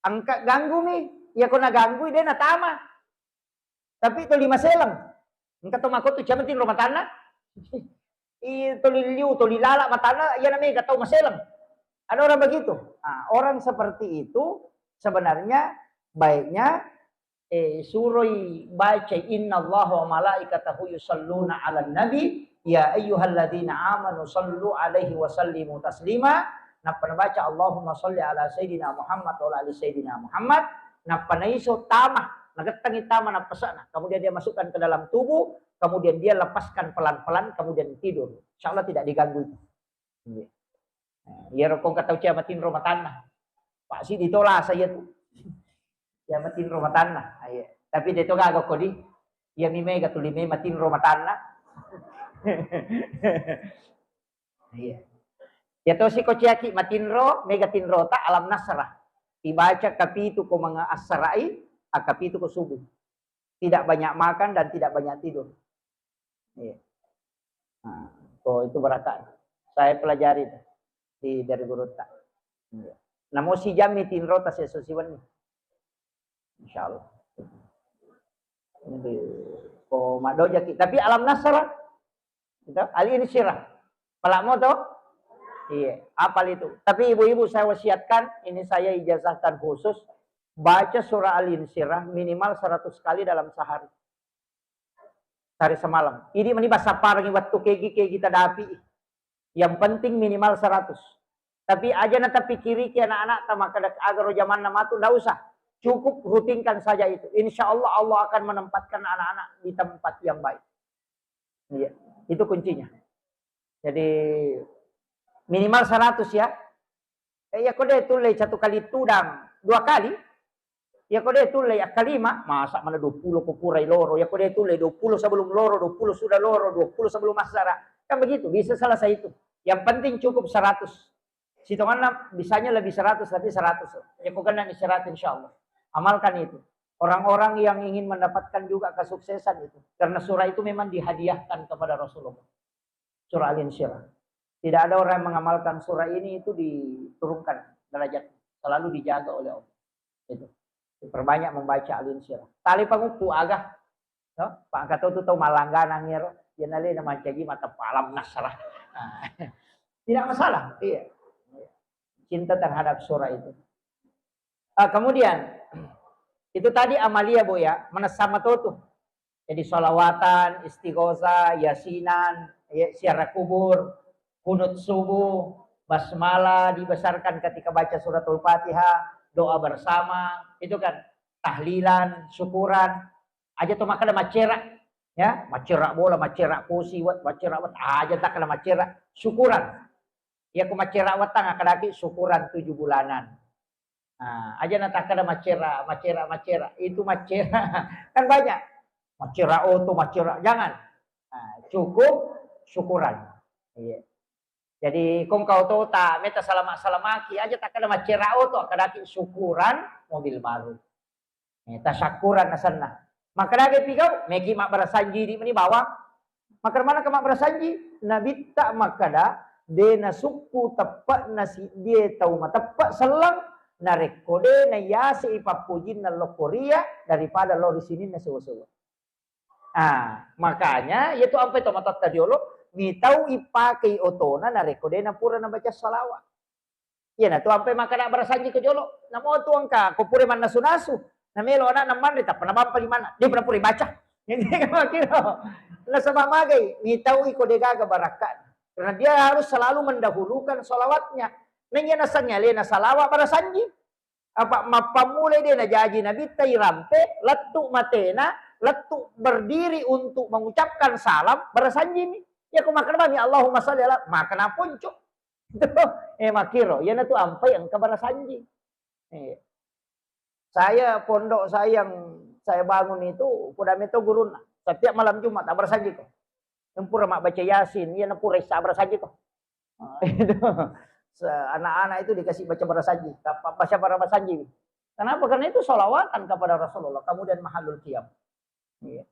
angkat ganggu mi. Iya ko naganggu, dia natama. Tapi toli maseleng. Engka to makotu cia matinro matanna. I toli liu, toli lala matanna, iya namega tau maseleng. Ada orang begitu. Nah, orang seperti itu sebenarnya baiknya, eh, suroi baca, "Innallaha wa malaikatahu yusalluna 'alan nabi, ya ayyuhalladzina amanu sallu 'alaihi wa sallimu taslima." Nappa nabaca, "Allahumma salli ala sayyidina Muhammad wa ala ali sayyidina Muhammad." Nappa naiso tama, nagettangi tama nappasana. Kemudian dia masukkan ke dalam tubuh, kemudian dia lepaskan pelan-pelan, kemudian tidur. Insya Allah tidak diganggu itu. Iya. Nah, iyaro ko engka tau cia matinro matanna. Pak Sidi tola saya tu. Cia matinro matanna. Iya. Tapi de to gaga kodi. Iya mi mega tuli me matinro matanna. Iya. Ya to siko ciaki matinro, mega tinrota Alam Nasrah. Dibaca kapitu ko manga assarai, akapitu ko subuh. Tidak banyak makan dan tidak banyak tidur. Iya. Nah, to itu barakat. Saya pelajari tuh di dari gurutta. Iya. Namo si jammi tinrota seso siwenni. Insya Allah. Jadi, ko madojaki. Tapi Alam Nasrah, gitu, Al-Insyirah. Palamo to? Iya, apal itu. Tapi ibu-ibu saya wasiatkan, ini saya ijazahkan khusus, baca surah Al-Insyirah minimal seratus kali dalam sehari. Sehari semalam. Ini meni basa parangi waktu kegi-kegi tadapi. Yang penting minimal seratus. Tapi aja na tapikiriki anak-anak ta makkeda aga ro jamanna matu, ndak usah. Cukup rutinkan saja itu. Insya Allah, Allah akan menempatkan anak-anak di tempat yang baik. Iya, itu kuncinya. Jadi minimal seratus ya. Eh, iya ko de tulle satu kali tudang dua kali. Iya ko de tulle akkalima, masa mana dua puluh ko purai loro. Iya ko de tulle dua puluh sebelum loro, dua puluh sudah loro, dua puluh sebelum asara. Kan begitu, bisa selesai itu. Yang penting cukup seratus. Sitonganna bisanya lebih seratus, tapi seratus. Iya ko kena ni seratus, insya Allah. Amalkan itu. Orang-orang yang ingin mendapatkan juga kesuksesan itu. Karena surah itu memang dihadiahkan kepada Rasulullah. Surah Al-Insyirah. Tidak ada orang yang mengamalkan surah ini itu diturunkan derajat, selalu dijaga oleh Allah. Itu. Diperbanyak membaca Al-Insyirah. Tali panguppu aga. No? Pangkato tu tau malangganang ero. Janale na mancaji mata Alam Nasrah. Nah. Tidak masalah. Iya. Cinta terhadap surah itu. Ah, kemudian, itu tadi amalia, Bu, ya, menessama totu. Jadi, salawatan, istighosah, yasinan, ya, ziarah kubur, kunut subuh, basmalah dibesarkan ketika baca suratul Fatihah, doa bersama, itu kan, tahlilan, syukuran, aja to makkeda maccera, ya, maccera bola, maccera posi, wat, maccera wat, aja takkeda maccera, syukuran. Ya, ko maccera wettang, akkadaki syukuran tujuh bulanan. Nah, aja natakkada maccera, maccera, maccera. Itu maccera. Kan banyak. Maccera oto, maccera. Jangan. Nah, cukup syukuran. Iya. Jadi, kong kau tota meta salama-salamaki aja, takkada maccera oto, akkadaki syukuran mobil baru. Eh, tasakkuran asenna. Makkadaki pigau, meki mabbarasanji di meni bawang. Makkada manaka mabbarasanji, Nabitta makkada, de nasukku teppe'na siddie tau mateppe selleng, narekko de nayasei pappojinna lokkoria daripada lao ri sininna sewa-sewa. Ah, makanya iyatu ampai tomatoatta riolo, mitau ipakei otona narekko de napura nabaca salawat. Iyanatu ampai makkada barasanji ko jolo. Namo tu engka ko pura mannasu-nasu, namelo anakna manre tappa nabampa limanna, depa napura baca. Jadi makkiro. Nasaba magai, mitau iko degaga barakka'na. Karena dia harus selalu mendahulukan salawatnya. Nah, iya nasengnge alena salawat barasanji. Apa mappammulai de najaji Nabitta irampe, lettu matena, lettu berdiri untuk mengucapkan salam, barasanjimi. Iya ko makkada bami, Allahumma shalli ala, makkada ponco. Eh, makkiro, iyanatu ampai engka barasanji. Eh. Saya, pondok saya yang saya bangun itu, kuda meto gurunna. Setiap malam Jumat, abarasanji ko. Yang pura mabbaca Yasin, iya napura issa abarasanji ko. Ah, itu. Se-, anak-anak itu dikasih baca barasanji, baca barasanji. Kenapa? Karena itu salawatan kepada Rasulullah, kemudian mahalul qiyam. Iya.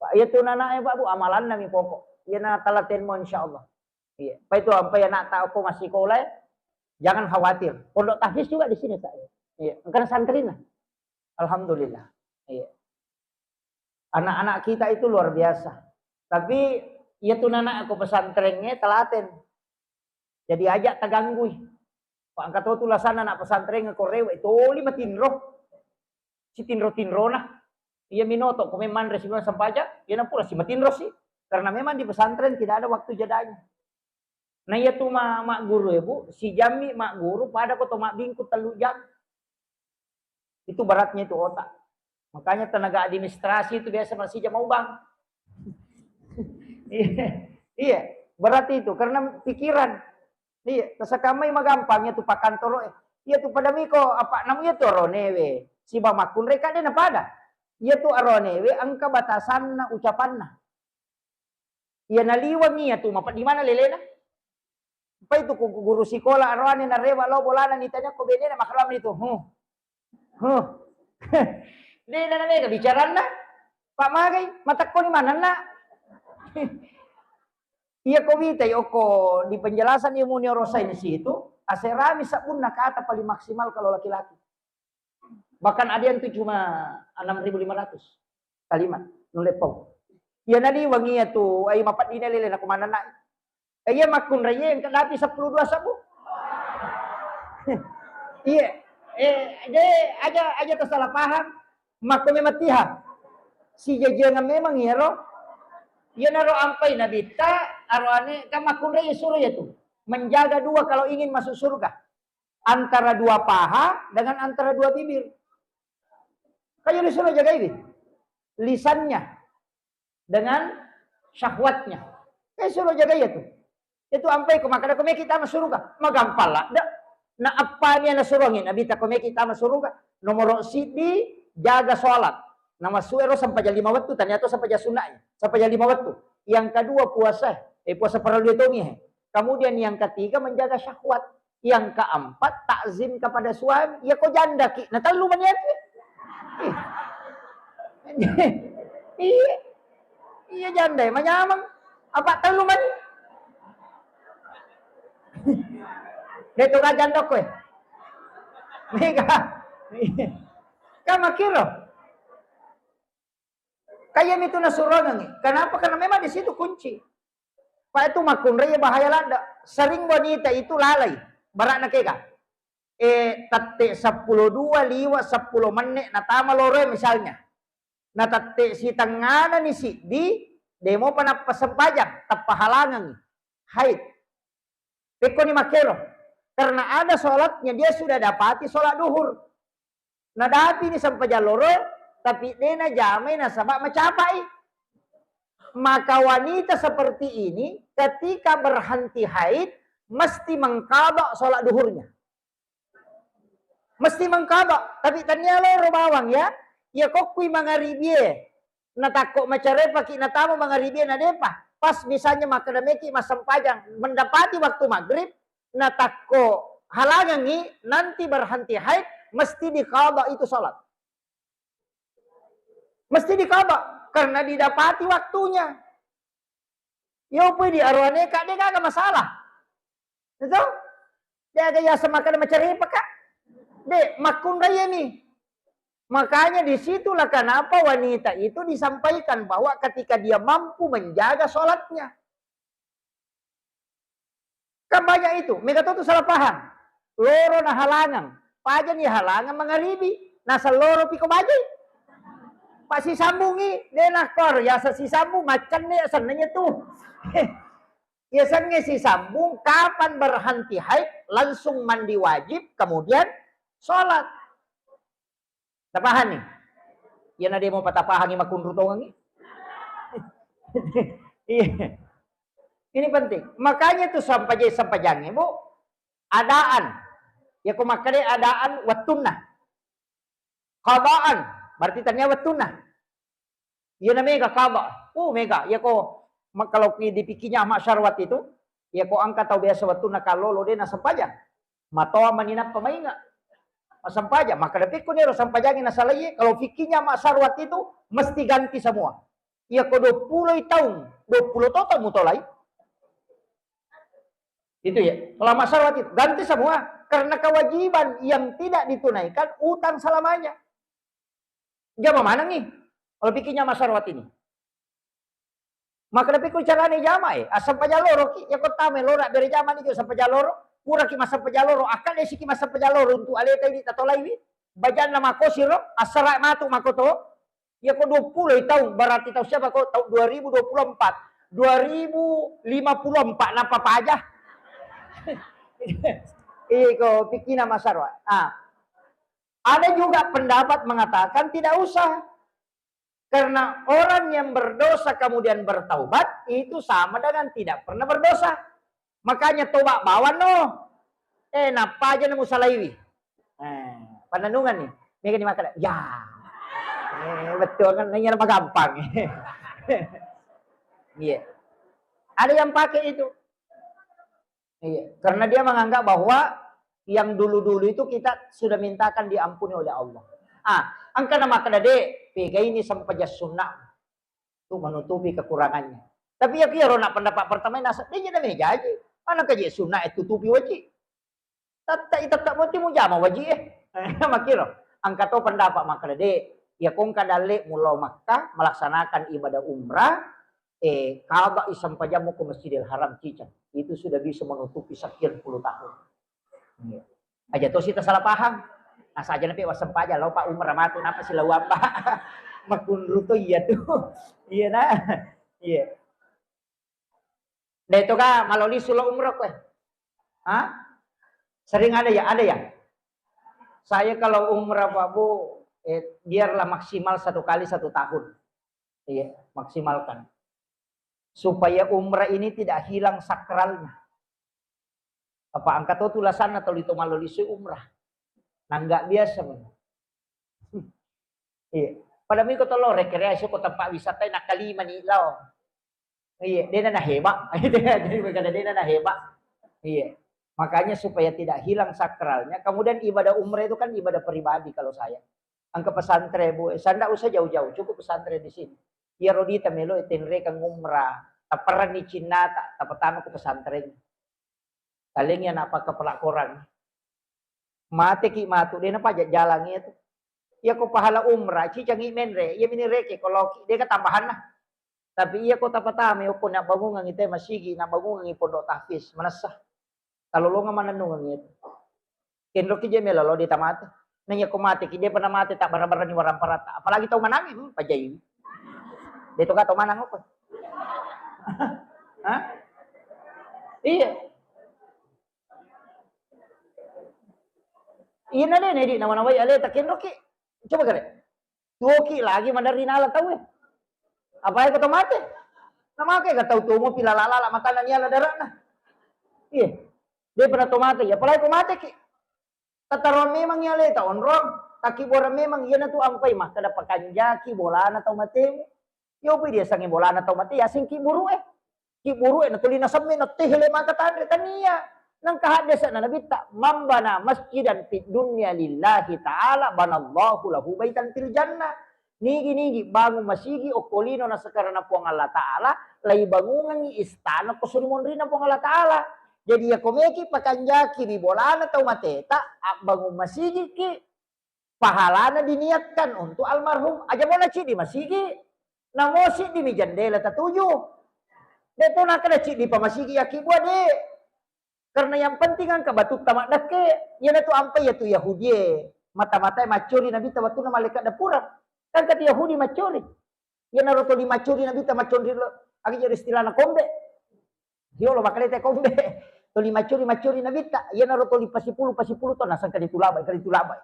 Pak, iya tu nana e, Pak, Bu, amalanna mi pokok. Iya na talatenmo, insyaallah. Iya. Pak, itu ampai anak tak aku masih sekolah, jangan khawatir. Pondok tahfiz juga di sini, Pak. Iya, engka santrina. Alhamdulillah. Iya. Anak-anak kita itu luar biasa. Tapi iya tu nana aku pesantrennya telaten. Jadi aja taganggui. Pak, engka to tu lasana anak pesantren ko rewe, toli matinro. Si tinro-tinrona. Iya minoto, ko memang manre si sempajang, iya napura si matinro si. Karena memang di pesantren tidak ada waktu jadanya. Nah, iya tu ma-, mak guru, Ibu, si jammi mak guru pada ko to mabbingku tellu jam. Itu beratnya itu otak. Makanya tenaga administrasi itu biasa masih jam ubang. Iya, iya, berat itu karena pikiran. Iya, tasakamai magampang itu pakantoro. Iya tu pada miko apa namanya tu aronewe. Siba makkunre kade na pada. Iya tu aronewe engka batasanna ucapanna. Iya naliwang iya tu mapa di mana lelena? Pai tu ku guru sikola aroane narewa lao bolana nitanya ko benena makalami itu. Huh. Huh. De na mega bicaranna. Pak magai, matekkoni manenna. Iya ko witai okko di penjelasan ilmu neurosains itu, aserami sabbunna kata paling maksimal kalau laki-laki. Bahkan ada yang tuh cuma enam ribu lima ratus kalimat nulle pau. Iya naliwang iya tu, ai mapaddina lele na kumanana. Iya makkunrai engka dapi seppulo dua sabbu. Iya. Eh, de aja, aja tersalah paham. Makko mematiha. Si jajiangan memang iya ro. Iya naro ampai nabitta, aro ane kan makkunrai suruh ya tu. Menjaga dua kalau ingin masuk surga. Antara dua paha dengan antara dua bibir. Kan jadi suruh jagai lisannya dengan syahwatnya. Kan suruh jagai ya tu. Itu ampai ko makkada ko meki tama suruga. Magampang ladde. Na appani ana suruangi nabitta ko meki tama suruga. Nomoro siddi jaga sholat. Nama suero sempajang lima wettu, tania to sempajang sunnah, sempajang lima wettu. Yang kedua puasa, eh puasa parallu tomi he. Kemudian yang ketiga menjaga syahwat. Yang keempat takzim kepada suami. Ya ko janda ki, na tellu maniati. Iya. Iya janda manyameng. Apa tellu mani? Deto ga janda koe. Mega. Kan makkiro. Kaya mitu nasurongengi. Kenapa? Karena memang di situ kunci. Pak itu makkunrai bahaya ladde. Sering wanita itu lalai. Barakna kega. Eh, tette seppulo dua liwa seppulo menne natama loroe misalnya. Na tette sitengana ni siddi, demo panappa sempajang, tappa halangengi. Haid. Pekkoni makkero. Karena ada sholatnya dia sudah dapati sholat duhur. Nadapi ni sempajang loro, tapi de najamai nasaba macapai. Maka wanita seperti ini ketika berhenti haid mesti mengqadha sholat duhurnya. Mesti mengqadha, tapi tania loro bawang ya. Ya kokkui mangaribie. Natakko macarepaki natama mangaribi na depa. Pas misalnya makkeda meki massempajang, mendapati waktu maghrib, natakko halangangi nanti berhenti haid, mesti diqadha itu salat. Mesti diqadha karena didapati waktunya. Yo pui di aroane ka de gaga masalah. Itu? De gaga yaseng makkeda macarepa ka. De, makkunrai mi. Makanya disitulah kenapa wanita itu disampaikan bahwa ketika dia mampu menjaga sholatnya. Kan banyak itu, mega to tu salah paham. Loro na halangang, paja ni halangang mangaribi, naseng loro piko bajai. Pak sisambungi, de nakor, yasa sisambung, macenne sennenya tu. Yasengnge sisambung, kapan berhenti haid, langsung mandi wajib, kemudian sholat. Tapahang ni? Iyana de mo patapahangi makkunru tongengi. Iya. Ini penting. Makanya tu sampajai-, sampajangnge, Bu, adaan. Ya ko makkeda adaan wettunna. Qadaan, berarti tania wettunna. Iyana mega qada. Uh, mega. Iya ko ma-, kalau ki-, di fikihnya Ahmad Syarwat itu, iya ko engka tau biasa wettunna kallolo de nassempajang. Matoa mani nappa mainga. Massempajang, makkeda pekko niro sempajangi nasalai, kalau fikihnya Ahmad Syarwat itu mesti ganti semua. Iya ko dua puluh taung, dua puluh to taung mutolai. Itu ya. Kalau Ahmad Syarwat itu ganti semua karena kewajiban yang tidak ditunaikan utang selamanya. Jama manengngi. Kalau fikihnya Ahmad Syarwat ini. Makkeda pekko carane jama e, assempajang loro ki, iya ko tama loro bere jama ni jo sempajang loro, pura ki massempajang loro, akkalle siki massempajang loro untuk aleta ini tatolaiwi, bajanna makosi ro, assara matu makoto, iya ko dua puluh taung, berarti taung siapa ko, taung dua ribu dua puluh empat, dua ribu lima puluh empat nappa paja. Iya ko fikihna Ahmad Syarwat. Ah. Ada juga pendapat mengatakan tidak usah. Karena orang yang berdosa kemudian bertaubat, itu sama dengan tidak pernah berdosa. Makanya tobat bawang no. Eh, nappa aja nemu salaiwi. Eh, pananungan nih. Mega ni makkeda, ya. Eh, betul kan, nanya nama gampang. Iya. Ada yang pakai itu. Iya, karena dia menganggap bahwa yang dulu-dulu itu kita sudah mintakan diampuni oleh Allah. Ah, engka na makkeda de, pegaini sempajang sunna tu menutupi kekurangannya. Tapi ya kiro nak pendapat pertama nasa, dia jadi mejaji. Mana kaji sunna itu tutupi wajib. Tetta i tetta moti mujama wajib eh. Makiro, engka to pendapat makkeda de, ya kongka dalle mulo Makkah melaksanakan ibadah umrah, eh, qadha i sempajammu ke Masjidil Haram ciceng. Itu sudah bisa menutupi sekian puluh tahun. Iya. Aja tosi ta salah paham. Nah, saja nape wasempajang, lo Pak umrah matu, napa si lawang, Pak? Makunru to iya tu. Iya, nah. Iya. Deh, itu kah, malau lisu lo umrah kue? Hah? Sering ada ya? Ada ya? Saya kalau umrah, Pak Bu, eh, biarlah maksimal satu kali satu tahun. Iya, maksimalkan. Supaya umrah ini tidak hilang sakralnya. Apa angka to tulasanna toli to mallo lisu umrah. Nangga biasa mo. Iya. Pada miko to lo rekreasi ko tempat wisata nakkalima ni lao. Iya, dena na heba. Jadi kada dena na heba. Iya. Makanya supaya tidak hilang sakralnya. Kemudian ibadah umrah itu kan ibadah pribadi kalau saya. Angka pesantren, Bu, saya ndak usah jauh-jauh, cukup pesantren di sini. Iya rodita melo tenrekeng umrah, taperang ni cinnata, tapatama ke pesantren. Talengi anak pakai pelakoran. Mate ki matu, dena pajak jalan iya tu. Iya ko pahala umrah, cicangi menre, iya mini reke ko loki, deka tambahanna. Tapi iya ko tapatama, iya ko nak bangungan ite masigi, nak bangungan pondok tahfiz, manessa. Talolongang manennungeng itu. Kenroki je melo lo de tamate. Nanya ko mate ki, de pernah mate tak barang-barang ni warang parata. Apalagi tau manangi, hmm, pajai. De to ka tau manang apa? Hah? Iya. Iya na de ne di nawa-nawai ale tak kenroki. Coba kare. Tuoki lagi maderri nala tau e. Apalagi ko to mate. Na make ga tau tuo mo pilala-lala matanna ni ala darana. Iya. De pernah to mate, ya apalagi ko mate ki. Tataroang memang iya aleta onrong, takkiborang memang iyanatu ampai makkeda pakanjaki bolana tau matemu. Yopi dia sangi bolana tau mate, yasing ki buru e. Ki buru e, natuli nasemme, nattehele maka tanre tania. Nangka haddesa na nabitta, "Man bana masjidan fid dunya lillahi ta'ala, banallahu lahu baitan fil jannah." Nigi-nigi bangun masigi okko lino nasekarana Puang Allah Ta'ala, laibangungengngi istana ko suri monrina Puang Allah Ta'ala. Jadi, yako meki pakanjaki ri bolana tau mateta, abbangun masigi ki, pahalana diniatkan untuk almarhum. Aja mo naciddi masigi, namo siddi mi jendela tatuju. De to nakkeda ciddi pa masigi yakkibua, de. Karena yang penting engka batutta maddekke, iyanatu ampai yatu Yahudie, mata-matai maccori Nabitta wettunna malaikat dapuran. Kan katu Yahudi maccori. Iyanaro toli maccori Nabitta macconri lo, aga jero istilahna kombe. Yolo makkeda te kombe. Toli maccori, maccori Nabitta, iyanaro toli pasipulu, pasipulu to naseng kali tulabai, kali tulabai.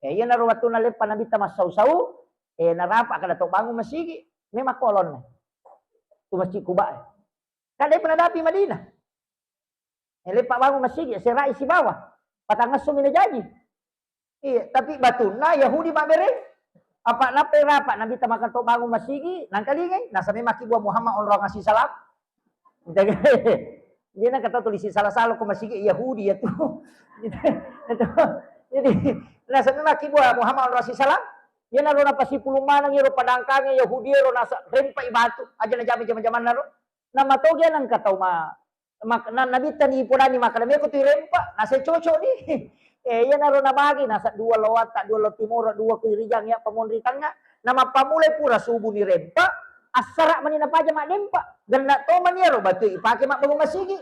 Eh, iyanaro wettunna leppa Nabitta massau-sau, eh, narapa kada to bangun masigi, memang kolonna. Tu Masjid Kuba. Kadai pernah dapi Madinah. Eh, leppa bangun masigi, serai sibawa. Patangesso mi najaji. Iya, tapi batunna Yahudi mabbereng. Apa nappai rapa Nabitta maka to bangun masigi, nangkalingai, nasaba makkibua Muhammad onrong asi salam. Dia na kata tulisi salah-salah ko masigi Yahudi ya tu. Jadi, nasaba makkibua Muhammad onrong asi salam. Iyanaro napasipulung maneng iyaro padangkange Yahudi ero nasa rempai batu. Aja najama jama-jamanna ro. Namatogi nangka tau ma Mak-, na, Nabitta ni ipodani makkeda, "Meko tu irempa, nasa cocok ni." Eh, iyanaro nabagi, nasa dua lao watta, dua lao timoro, dua ku irijang, ya pamonri tangnga. Namappammulai pura subuh ni rempa, assara mani napaja maddempa. Genna to mani iyaro batu ipake mabbangun masigi.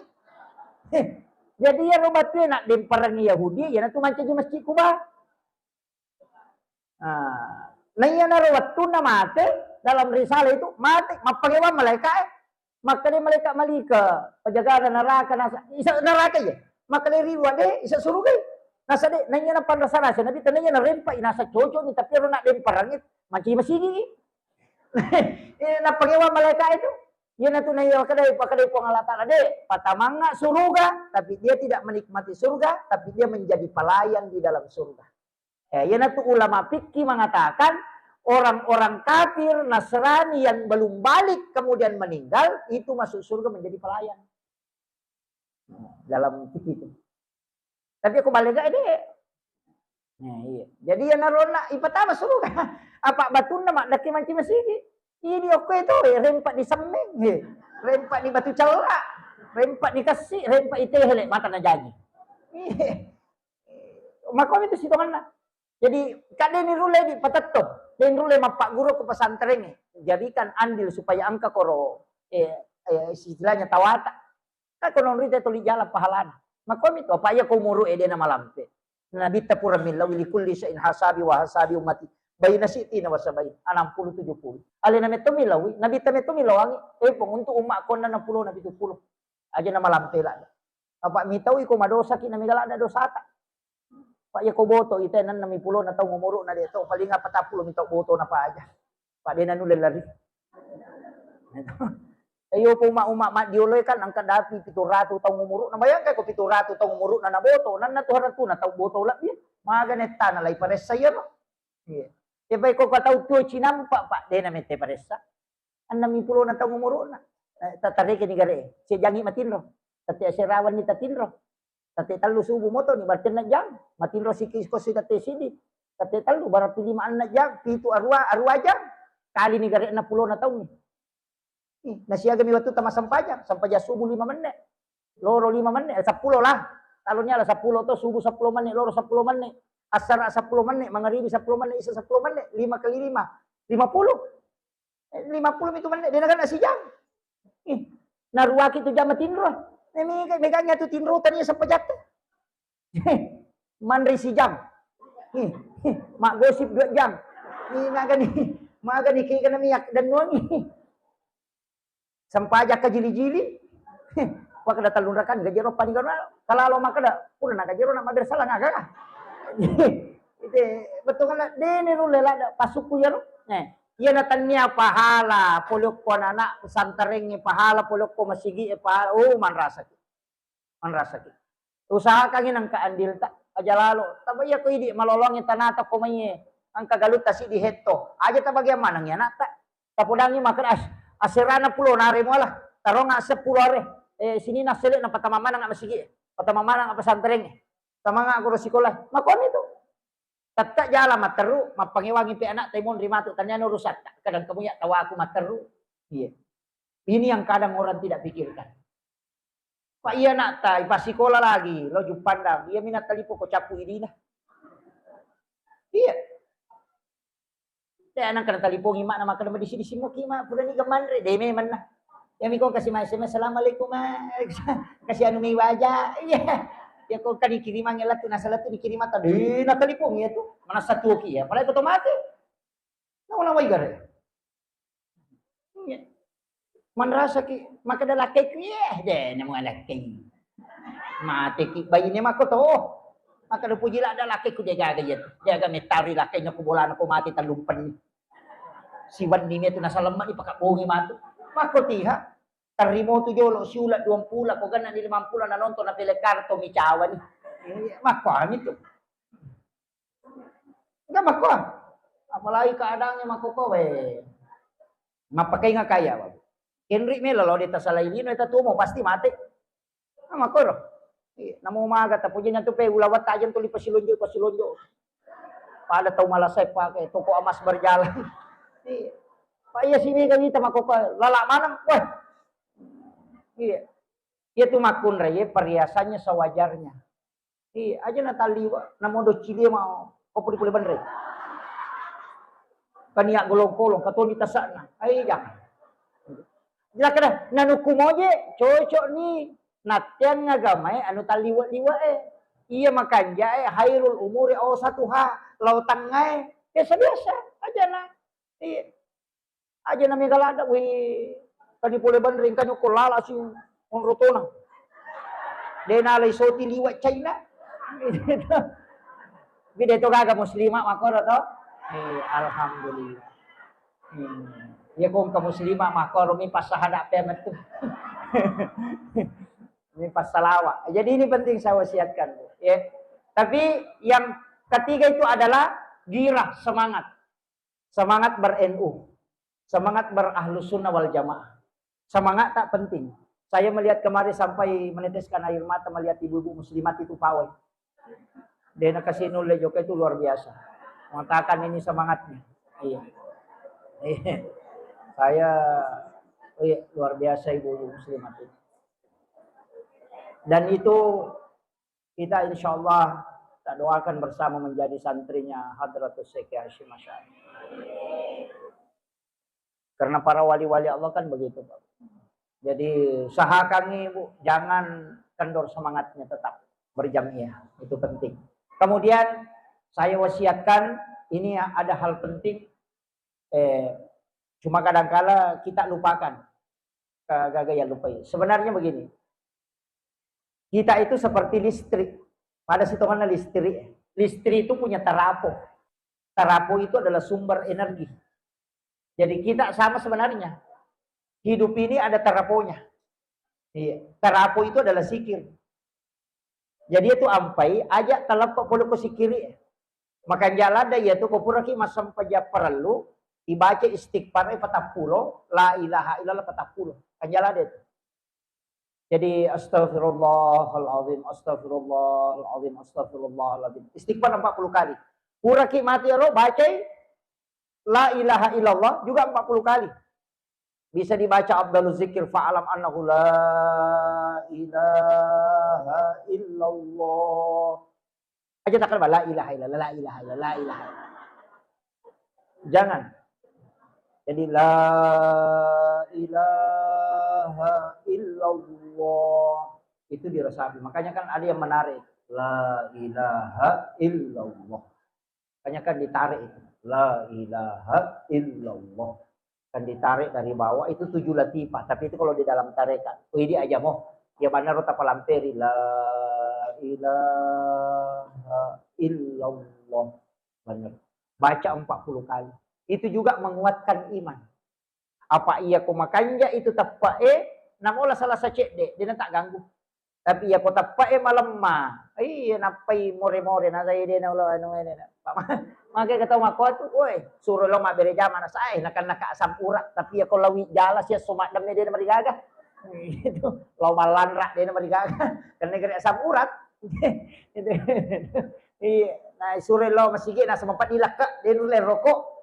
Jadi iyaro batu naddempareng Yahudi, iyanatu mancaji Masjid Kuba. Ah, naiyanaro wettunna mate, dalam risalah itu, mate, mappangewang malaika'e, makkeda malaika malika, penjaga neraka, nasa, isa neraka iya, makkeda riwa de, isa suruga. Nasa de, naiya napanrasa-rasa, Nabitta naiya narempa, nasa cocok ni, tapi ero nak demparangi, manci masigi. Eh, nappangewang malaika itu, iyanatu naiya makkeda, makkeda Puang Allah Ta'ala, de, patamangnga suruga, tapi dia tidak menikmati surga, tapi dia menjadi pelayan di dalam surga. Eh, iyanatu ulama fikih mengatakan orang-orang kafir Nasrani yang belum balik kemudian meninggal itu masuk surga menjadi pelayan. Dalam fikih itu. Tapi aku balik gak deh. Nah, iya. Jadi ya narona ipatama surga. Apa batunna mak daki manci masigi. Ini okko itu, eh, rempak di semeng, eh. Rempak di batu cella, rempak di kassi, rempak di tehele, mata na jaji. Iya. Makomi tu sitonganna. Jadi, kadde ni rulle di patetto, de rulle mappagguru ko pesantren, jadikan andil supaya engka koro, eh, eh, istilahnya tawata. Kan kono rita tuli jala pahalana. Makomi tu apa iya ko umuru e de na malampe. Nabitta pura millau, "Likulli syai'in hasabi wa hasabi ummati baina sittina wa sabain." Enam puluh tujuh puluh. Alena metto millau, Nabitta metto millawangi, eh, pong untuk umma konna enam puluh na pitu puluh. Aja na malampe ladda. Apa mitau iko madosa ki na mega ladda dosata. Pak ya ko boto ite enam puluh na taung umuru na de to, paling apa tappulo mitau boto na paja. Pak de na nulle lari. Iyo, ko uma-, uma maddiolo kan engka dapi pitu ratu taung umuru na, bayangkan ko pitu ratu taung umuru na, na boto, nanna tu haratu na tau boto lebbi. Maga nettana lai paressa iyaro. Iya. E pai ko tau tuo cinampa, Pak, de na mette paressa. Enam puluh na taung umuru na. Eh, tatareke ni gare. Sejangi matinro. Tette aserawan ni tatinro. Tette tellu subuh moto ni, berarti enneng jang. Matinro siki ko si tette sidi. Tette tellu, berarti lima enneng jang. Pitu arua, arua jang. Kali ni gare enam puluh na taung ni. Ih, nasiaga mi wettu tama sempajang, sempajang subuh lima menit. Loro lima menit, eh, seppulo lah. Kalau ni ala seppulo to, subuh seppulo menit, loro seppulo menit. Asara seppulo menit, mangaribi seppulo menit, isa seppulo menit, lima kali lima, lima puluh. Eh, lima puluh itu menit, dia nak sijam. Ih, naruaki tu jam tinro. Eh, mega, meganya tu tinro tania sempajang tu. Manre sijam. Ih, ih, maggosip dua jam. Ih, magani, magani ki kana miak dan nuangi. Sempajang ka jili-jili. Ih, wa kada tellung rakan gajero pani kana kalalo makada pura na gajero na madrasah la ngaga. Ite betul kan dene rulle lada pasuku yaro. Eh, iya na tania pahala polokko anak-anak pesantren pahala polokko masigi pahala. Oh, manrasaki. Manrasaki. Usahakangngi nengka andilta, aja lalo. Taba iya ko idi malolongi tanata ko maiye, engka galutta siddi hetto. Aja tabagiang manengngi anatta. Tapodangi makkeda as-, aserana pulo nare muala. Taronga seppulo are. Eh, sini nasele na patama maneng masigi. Patama maneng pesantren. Tamanga guru sikola. Makkoni tu. Tetta jala matteru, mappangewangi pe anak tai monri matu, taniana urusatta. Kadang kamu ya tawaku matteru. Iya. Ini yang kadang orang tidak pikirkan. Pak iya nak tai, pas sikola lagi, lo Juppandang. Iya minat talipo ko cappu idina. Iya. Te anak kena talipongi mak na makkeda madisi-disi moki mak, purani gamanre, de memang na. Ya miko kasi mai S M S, "Assalamualaikum, Mas." Kasi anu mai waja. Iya. Ya ko kan dikirimang ya latu, nasala tu dikirimang ta, de na talipong ya tu. Mana satu ki ya, padahal ko to mate. Nawa-nawa igare. Iya. Manrasaki, makkeda lakkaiku, "Yeh, de namo lakkai." Mateki baine makko to. Makkeda puji ladda lakkaiku, de gaga iya tu. De gaga mettari lakkaina ko bolana ko mate tallumpenni. Siwenni metu nasalemmani pakabbongi matu. Makko tiha. Tarrimotu jolo siula duampula, ko genna ni limampula nanonton na pele karto mi cawani. Iya, makko ami tu. Enggak makko. Apalagi keadaannya makko ko we. Mappakai ngakaya, Bapak. Kenri melo lo de tasalai lino eta tuo mo pasti mate. Ah, makkoro. Iya, namo maga tapojina tu pe ulawat tajeng tuli pasilonjo, pasilonjo. Pada tau malasai pake toko emas berjalan. Iya. Pak iya sini kan kita makko lala maneng. Wah. Iya. Iya tu makkunrai, iya perhiasannya sewajarnya. Iya, aja na talliwa, na modo cilie mau, ko puli puli benre. Kan iya golong-kolong, katoni tasakna. Ai jangan. Jelas kada, nanukku moje, cocok ni, nattiang agamae, anu talliwa-liwa e. Iya makanja e, hairul umuri au satuha, lau tangae, biasa-biasa, aja na. Iya. Aja na mega ladda, weh, tadi pole banring kanyokko lala si onrotona. De nalai soti liwa China. Bide to gaga muslimah makoro to. Eh, alhamdulillah. Hmm. Ya kong ke muslimah makoro mi pas sahada pe metu. Mi pas salawat. Jadi ini penting saya wasiatkan, Bu. Ya. Tapi yang ketiga itu adalah girah, semangat. Semangat ber-N U, semangat ber-Ahlus Sunnah wal Jamaah. Semangat tak penting. Saya melihat kemarin sampai meneteskan air mata melihat ibu-ibu muslimat itu pawai. Dena kasih nulle joke itu luar biasa. Mengatakan ini semangatnya. Iya. Iya. Saya, oh iya, luar biasa ibu-ibu muslimat itu. Dan itu kita insya Allah kita doakan bersama menjadi santrinya Hadratus Syekh Hasyim Asy'ari. Karena para wali-wali Allah kan begitu, Pak. Jadi usahakan Ibu jangan kendor semangatnya, tetap berjamiah, itu penting. Kemudian saya wasiatkan, ini ada hal penting, eh, cuma kadangkala kita lupakan, kagagaya lupai. Sebenarnya begini, kita itu seperti listrik. Pada sitonganna listrik. Listrik itu punya tarapo. Tarapo itu adalah sumber energi. Jadi kita sama sebenarnya. Hidup ini ada taraponya. Iya. Tarapo itu adalah zikir. Jadi itu ampai aja taleppa pole ko sikiri. Makanja ladda iya tu ko puraki massempajang parellu, ibaca istighfar patappulo, la ilaha illallah patappulo. Kanja ladda itu. Jadi, "Astagfirullahaladzim, astagfirullahaladzim, astagfirullahaladzim." Istighfar empat puluh kali. Puraki mati ero, bacai la ilaha illallah juga empat puluh kali. Bisa dibaca afdalu zikir, "Fa'lam annahu la ilaha illallah." Aja takkan la ilaha illallah, la ilaha illallah, la ilaha illallah. Jangan. Jadi la ilaha illallah itu diresapi. Makanya kan ada yang menarik. La ilaha illallah. Makanya kan ditarik itu. La ilaha illallah. Kan ditarik dari bawah itu tujuh latifah, tapi itu kalau di dalam tarekat. Oh, ini aja mo. Ya benar tapalamperi la ilaha illallah. Benar. Baca empat puluh kali. Itu juga menguatkan iman. Apa iya ko makanja itu teppa e, namola salah sacedde, dena tak ganggu. Tapi iya ko teppe'e malemma, iya nappai more-more, na sai de na ulo anu ene na. Mage ke tau makkuatu, woi, suro lo mabbere jama na sae, nakan naka asam urat, tapi iya ko lawi jala sia so maddemme de na marigaga. Gitu. Lo malanra de na marigaga. Karena gere asam urat. Gitu. Iya, na suro lo masigi na sempat dilakke, de nulle rokok.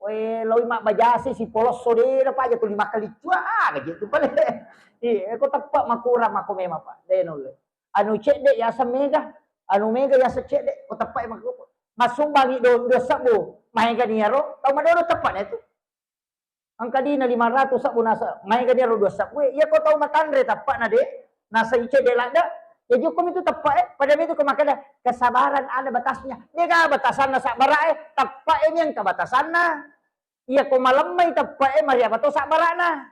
Weh, loi mabbajasi sipolosso de na paja tuli makkalicua, ah, gaji tu pale. Iya, ko teppe makurang mako memang, Pak. De nulle. Anu cedde yaseng mega, anu mega yaseng cedde, ko teppe mako. Masumbangi do dua sebbu, maega niaro, tau madodo teppe na itu. Angka dina lima ratus sebbu nasa, maega niaro dua sebbu. Iya ko tau matanre teppe na de, nasa cedde ladde. Ya jukumi tu teppe, eh. Pada itu ko makkeda kesabaran ada batasnya. Dega batasanna sabbara, eh. Teppe mi engka batasanna. Iya ko malemmai teppe'e, mariapa to sabbara'na.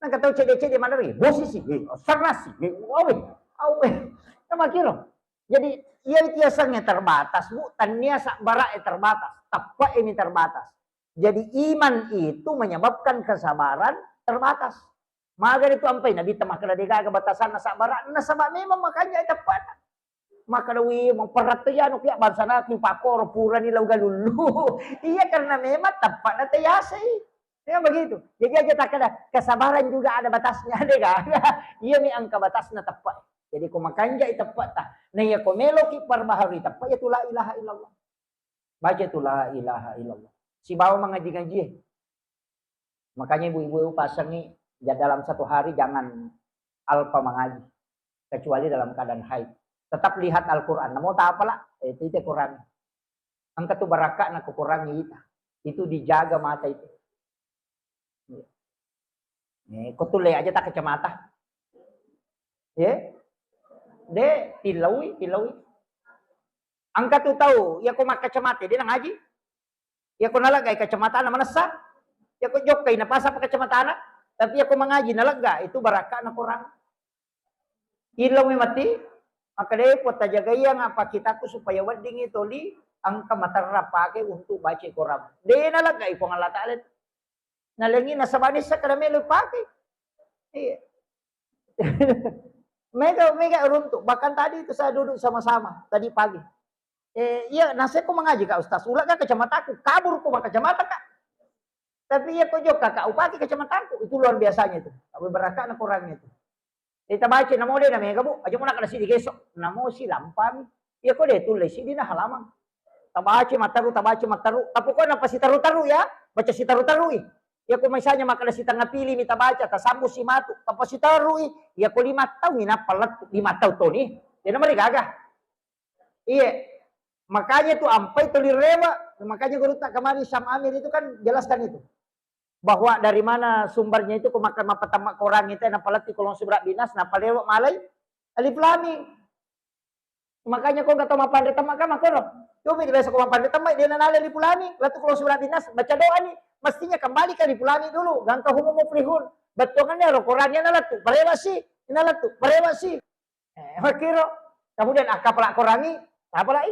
Nangka tau cedde-cedde maderri, bosi si, eh, sarna si, eh, awe, awe. Namakiro. Jadi, iya tiasangnge terbatas, Bu, tannia sabbara'e terbatas, teppe'e mi terbatas. Jadi, iman itu menyebabkan kesabaran terbatas. Maga itu ampai Nabi temakkeda degaga batasanna sabbara, nasaba memang makanja teppe'na. Makkeda, "Wi, maperrat to anu kia bangsa naki pakoro purani lau galullu." Iya, karena memang teppa'na tayasai. Ya begitu. Jadi aja takkeda, kesabaran juga ada batasnya, ada kan? Iya mi angka batasna teppa. Jadi ko makanjai teppa'ta. Nah, iya ko meloki perbaharui teppa, ya tu la ilaha illallah. Baca tu la ilaha illallah. Sibawa mengaji-ngaji. Makanya ibu-ibu pasangi, ya dalam satu hari jangan alpa mengaji, kecuali dalam keadaan haid. Tetap lihat Al-Quran. Namo tapala, eh, itu, itu Quran. Engka tu barakka na Quran ita. Itu dijaga mata itu. Eh, ko tulle aja tak kacamata. Ya? De, tilaui, tilaui. Engka tu tau, ya ko makkacamata, dia nangaji. Iya ko naleggai kacamatana manessa, iya ko jokkai napasang pa kacamatana, tapi iya ko mangaji nalegga, itu barakka'na Quran. Illau mi matti, makkedai Puang tajagaiang apa kitaku supaya weddingngi toli engka materra pake untuk baca Quran. De naleggai Puang Allah Ta'ala. Nalengi nasaba nissa kada melo pake. Iya. Mega, mega runtu. Bahkan tadi itu saya duduk sama-sama tadi pagi. Eh, iya, naseko mengaji Kak Ustaz. Ulega kacamataku, kabur ko kacamata Kak. Tapi iya ko jokka Kak, upake kacamataku. Itu luar biasanya itu. Tapi barakka'na Qurannya itu. Eh, tabaca namo de na mega, Bu. Aja mo nakkeda sidi geso. Namo silampami. Iya ko de tulle sidi na halaman. Tabaca mataru, tabaca mataru. Tapi ko nappa sitaru-taru ya, baca sitaru-tarui. Iya ko misalnya makkeda sitengah pili mi tabaca, tasambu si matu, tappa sitaru i. Iya ko lima taung mi nappa lettu, lima taung toni. Dia nomor gaga. Iya. Makanya tu ampai tuli rewa. Makanya guru tak kemarin Syam Amir itu kan jelaskan itu. Bahwa dari mana sumbernya itu, ko makan mappatamma Quran itu, nappa lettu kolong subra binas, nappa rewa malai alif lam mim. Makanya ko engka tau mappanre temma kan makkoro. Coba biasa ko mappanre temma, dia nanale alif lam mim, lettu kolong subra binas, baca doa ni. Mestinya kembali ke alif lam mim dulu, gangka humum muflihun. Bettuangannya ro Qurannya nalettu, parewa si, nalettu, parewa si. Eh, makkiro. Kemudian akkapala Qurangi, apalai?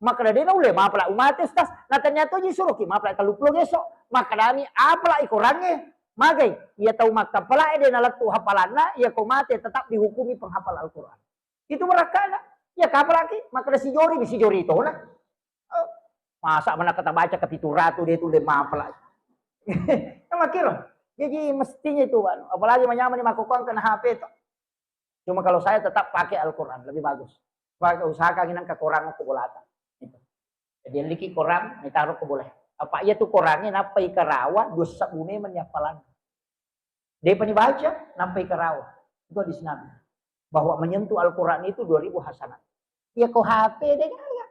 Makkeda de naulle mapala umate Ustaz. Natanya toji suruki mapala telluppulo geso. Makkedami apalai Qurange. Magai, iya tau makkapala de nalettu hafalanna, iya ko mate tetap dihukumi penghafal Al-Quran. Itu barakkana. Iya kapalaki, makkeda sijori, mi sijori tona. Oh, masa mana kata baca ke pitu ratu de tulle mapala. Kan makkiro. Jadi mestinya itu, anu, apalagi manyamani makkokkoang kena H P to. Cuma kalau saya tetap pakai Al-Quran, lebih bagus. Pakai, usahakan nangka Quran ko bolata. Gitu. Jadi liki Quran, ni taro ko boleh. Apa iya tu Qurannya nappai karawa, dua sebbu memang ni hafalan. Depa ni baca, nappai karawa. Itu hadis Nabi. Bahwa menyentuh Al-Quran itu dua ribu hasanat. Iya ko H P de gaga.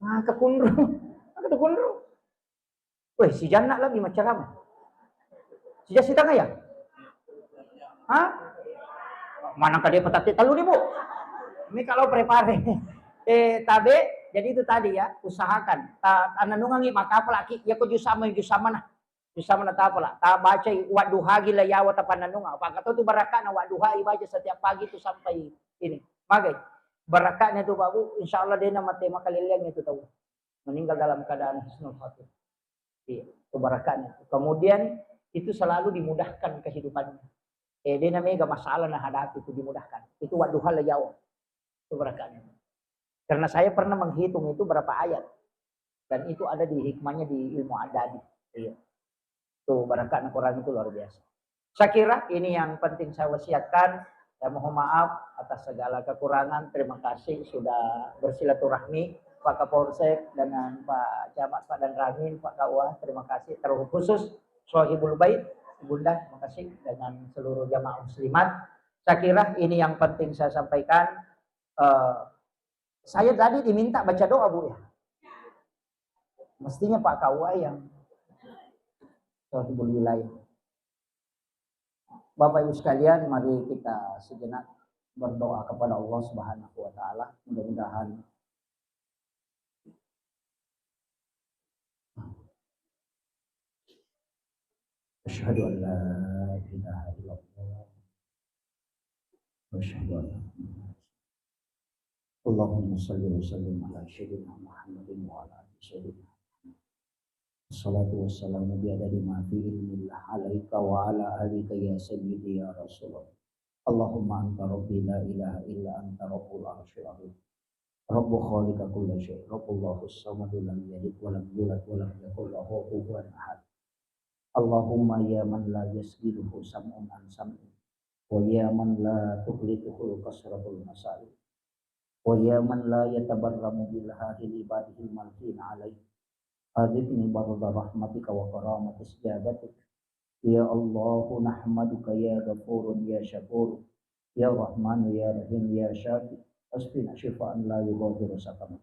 Maka kunru. Maka tu kunru. Weh, si Janna lebih macam apa? Si Jas si tengah ya? Hah? Mana kade petate telu nih, Bu? Ini kalau prepare. Eh, tabe, jadi itu tadi ya, usahakan. Ta-, tananungangi maka apalagi, ya ko jusama, jusama nah. Jusama nah tapala. Ta bacai Wadduha gila yawa tapananunga. Apa kata tu barakana Wadduha ibaca setiap pagi tu sampai ini. Magai. Barakana itu, Pak, Bu, insya Allah dena mate makaleleang itu tahu. Meninggal dalam keadaan husnul khatimah. Iya, itu barakahnya. Kemudian itu selalu dimudahkan kehidupannya. Eh, de' na mega masalah na hadapi itu dimudahkan. Itu wadduha la jawab. Itu barakatnya. Karena saya pernah menghitung itu berapa ayat. Dan itu ada di hikmahnya di ilmu adadi. Iya. Tuh, barakatnya Quran itu luar biasa. Saya kira ini yang penting saya wasiatkan. Ya, mohon maaf atas segala kekurangan. Terima kasih sudah bersilaturahmi, Pak Kapolsek dengan Pak Camat, Pak Danramil, Pak Kawa. Terima kasih. Terkhusus Sohibul Bait, Bunda, terima kasih, dengan seluruh jamaah muslimat. Saya kira ini yang penting saya sampaikan. Eh, saya tadi diminta baca doa, Bu, ya. Mestinya Pak Kawa yang Sohibul Wilayah. Bapak Ibu sekalian, mari kita sejenak berdoa kepada Allah Subhanahu wa Ta'ala. Mudah-mudahan. Asyhadu an la ilaha illallah. Wa asyhadu anna Muhammadan. Allahumma salli wa sallim ala sayyidina Muhammadin wa ala ali sayyidina Muhammad. Wassalatu wassalamu bi adadi ma fi ilmillah alaika wa ala alika ya sayyidi ya Rasulullah. Allahumma anta rabbi la ilaha illa anta rabbul arsyil azim. Rabbu khaliqa kulli syai. Rabbullahu samadu lam yalid wa lam yulad wa lam yakul lahu kufuwan ahad. Allahumma ya man la yasgiluhu sam'un an sam'in. Wa ya man la tuhlituhu kasratul masail. Wa ya man la yatabarramu bil hahil ibadihil malkin alaih. Adikni barda rahmatika wa karamati ijabatik. Ya Allahu nahmaduka ya ghafurun ya syakur. Ya Rahmanu ya Rahim ya Syafi. Asqina syifaan la yughadiru saqama.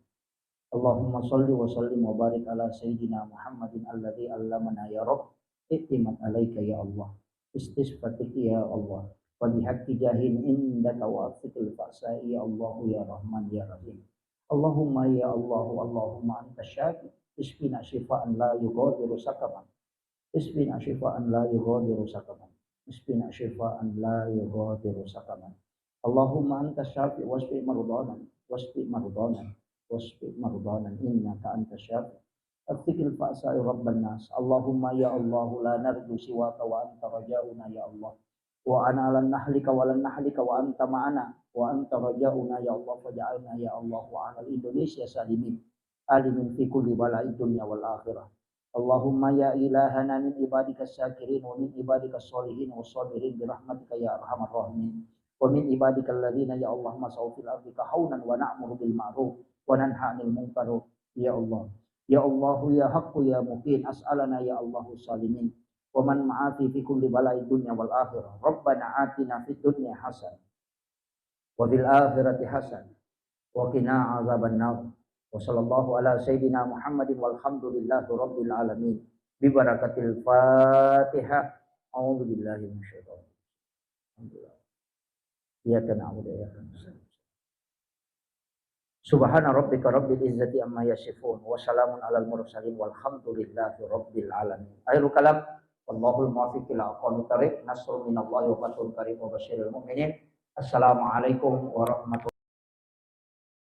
Allahumma salli wa sallim wa barik ala sayyidina Muhammadin alladzi allamana ya Rabb. I'timat alaika ya Allah. Istisfatik ya Allah. Wa bihaqqi jahin indaka wa afiqil fa'sa ya Allah ya Rahman ya Rahim. Allahumma ya Allahu Allahumma anta syafi. Isqina syifaan la yughadiru saqama. Isqina syifaan la yughadiru saqama. Isqina syifaan la yughadiru saqama. Allahumma anta syafi wasfi mardana, wasfi mardana, wasfi mardana innaka anta syafi. Afiqil fa'sa ya Rabban nas. Allahumma ya Allah la narju siwaka wa anta rajauna ya Allah. Wa ana lan nahlika wa lan nahlika wa anta ma'ana wa anta rajauna ya Allah faj'alna ya Allah wa ala Indonesia salimin. Alimin fi kulli bala'i dunya wal akhirah. Allahumma ya ilahana min ibadika syakirin wa min ibadika sholihin wa shabirin bi rahmatika ya arhamar rahimin. Wa min ibadika alladhina ya Allah masau fil ardi kahaunan wa na'muru bil ma'ruf wa nanha 'anil munkar. Ya Allah. Ya Allahu ya haqqu ya muqin as'alana ya Allahu salimin. Wa man ma'afi fi kulli bala'i dunya wal akhirah. Rabbana atina fid dunya hasanah. Wa fil akhirati hasanah wa qina adzabannar. Wa sallallahu ala sayyidina Muhammadin walhamdulillahi rabbil alamin. Bi barakatil Fatihah. A'udzu billahi minasyaitonir rajim. Alhamdulillah. Iyyaka na'budu wa iyyaka nasta'in. Subhana rabbika rabbil izzati amma yasifun. Wa salamun alal mursalin walhamdulillahi rabbil alamin. Akhirul kalam. Wallahul muwaffiq ila aqwamit thariq. Nasrun minallahi wa fathun qarib wa basyiril mu'minin. Assalamualaikum warahmatullahi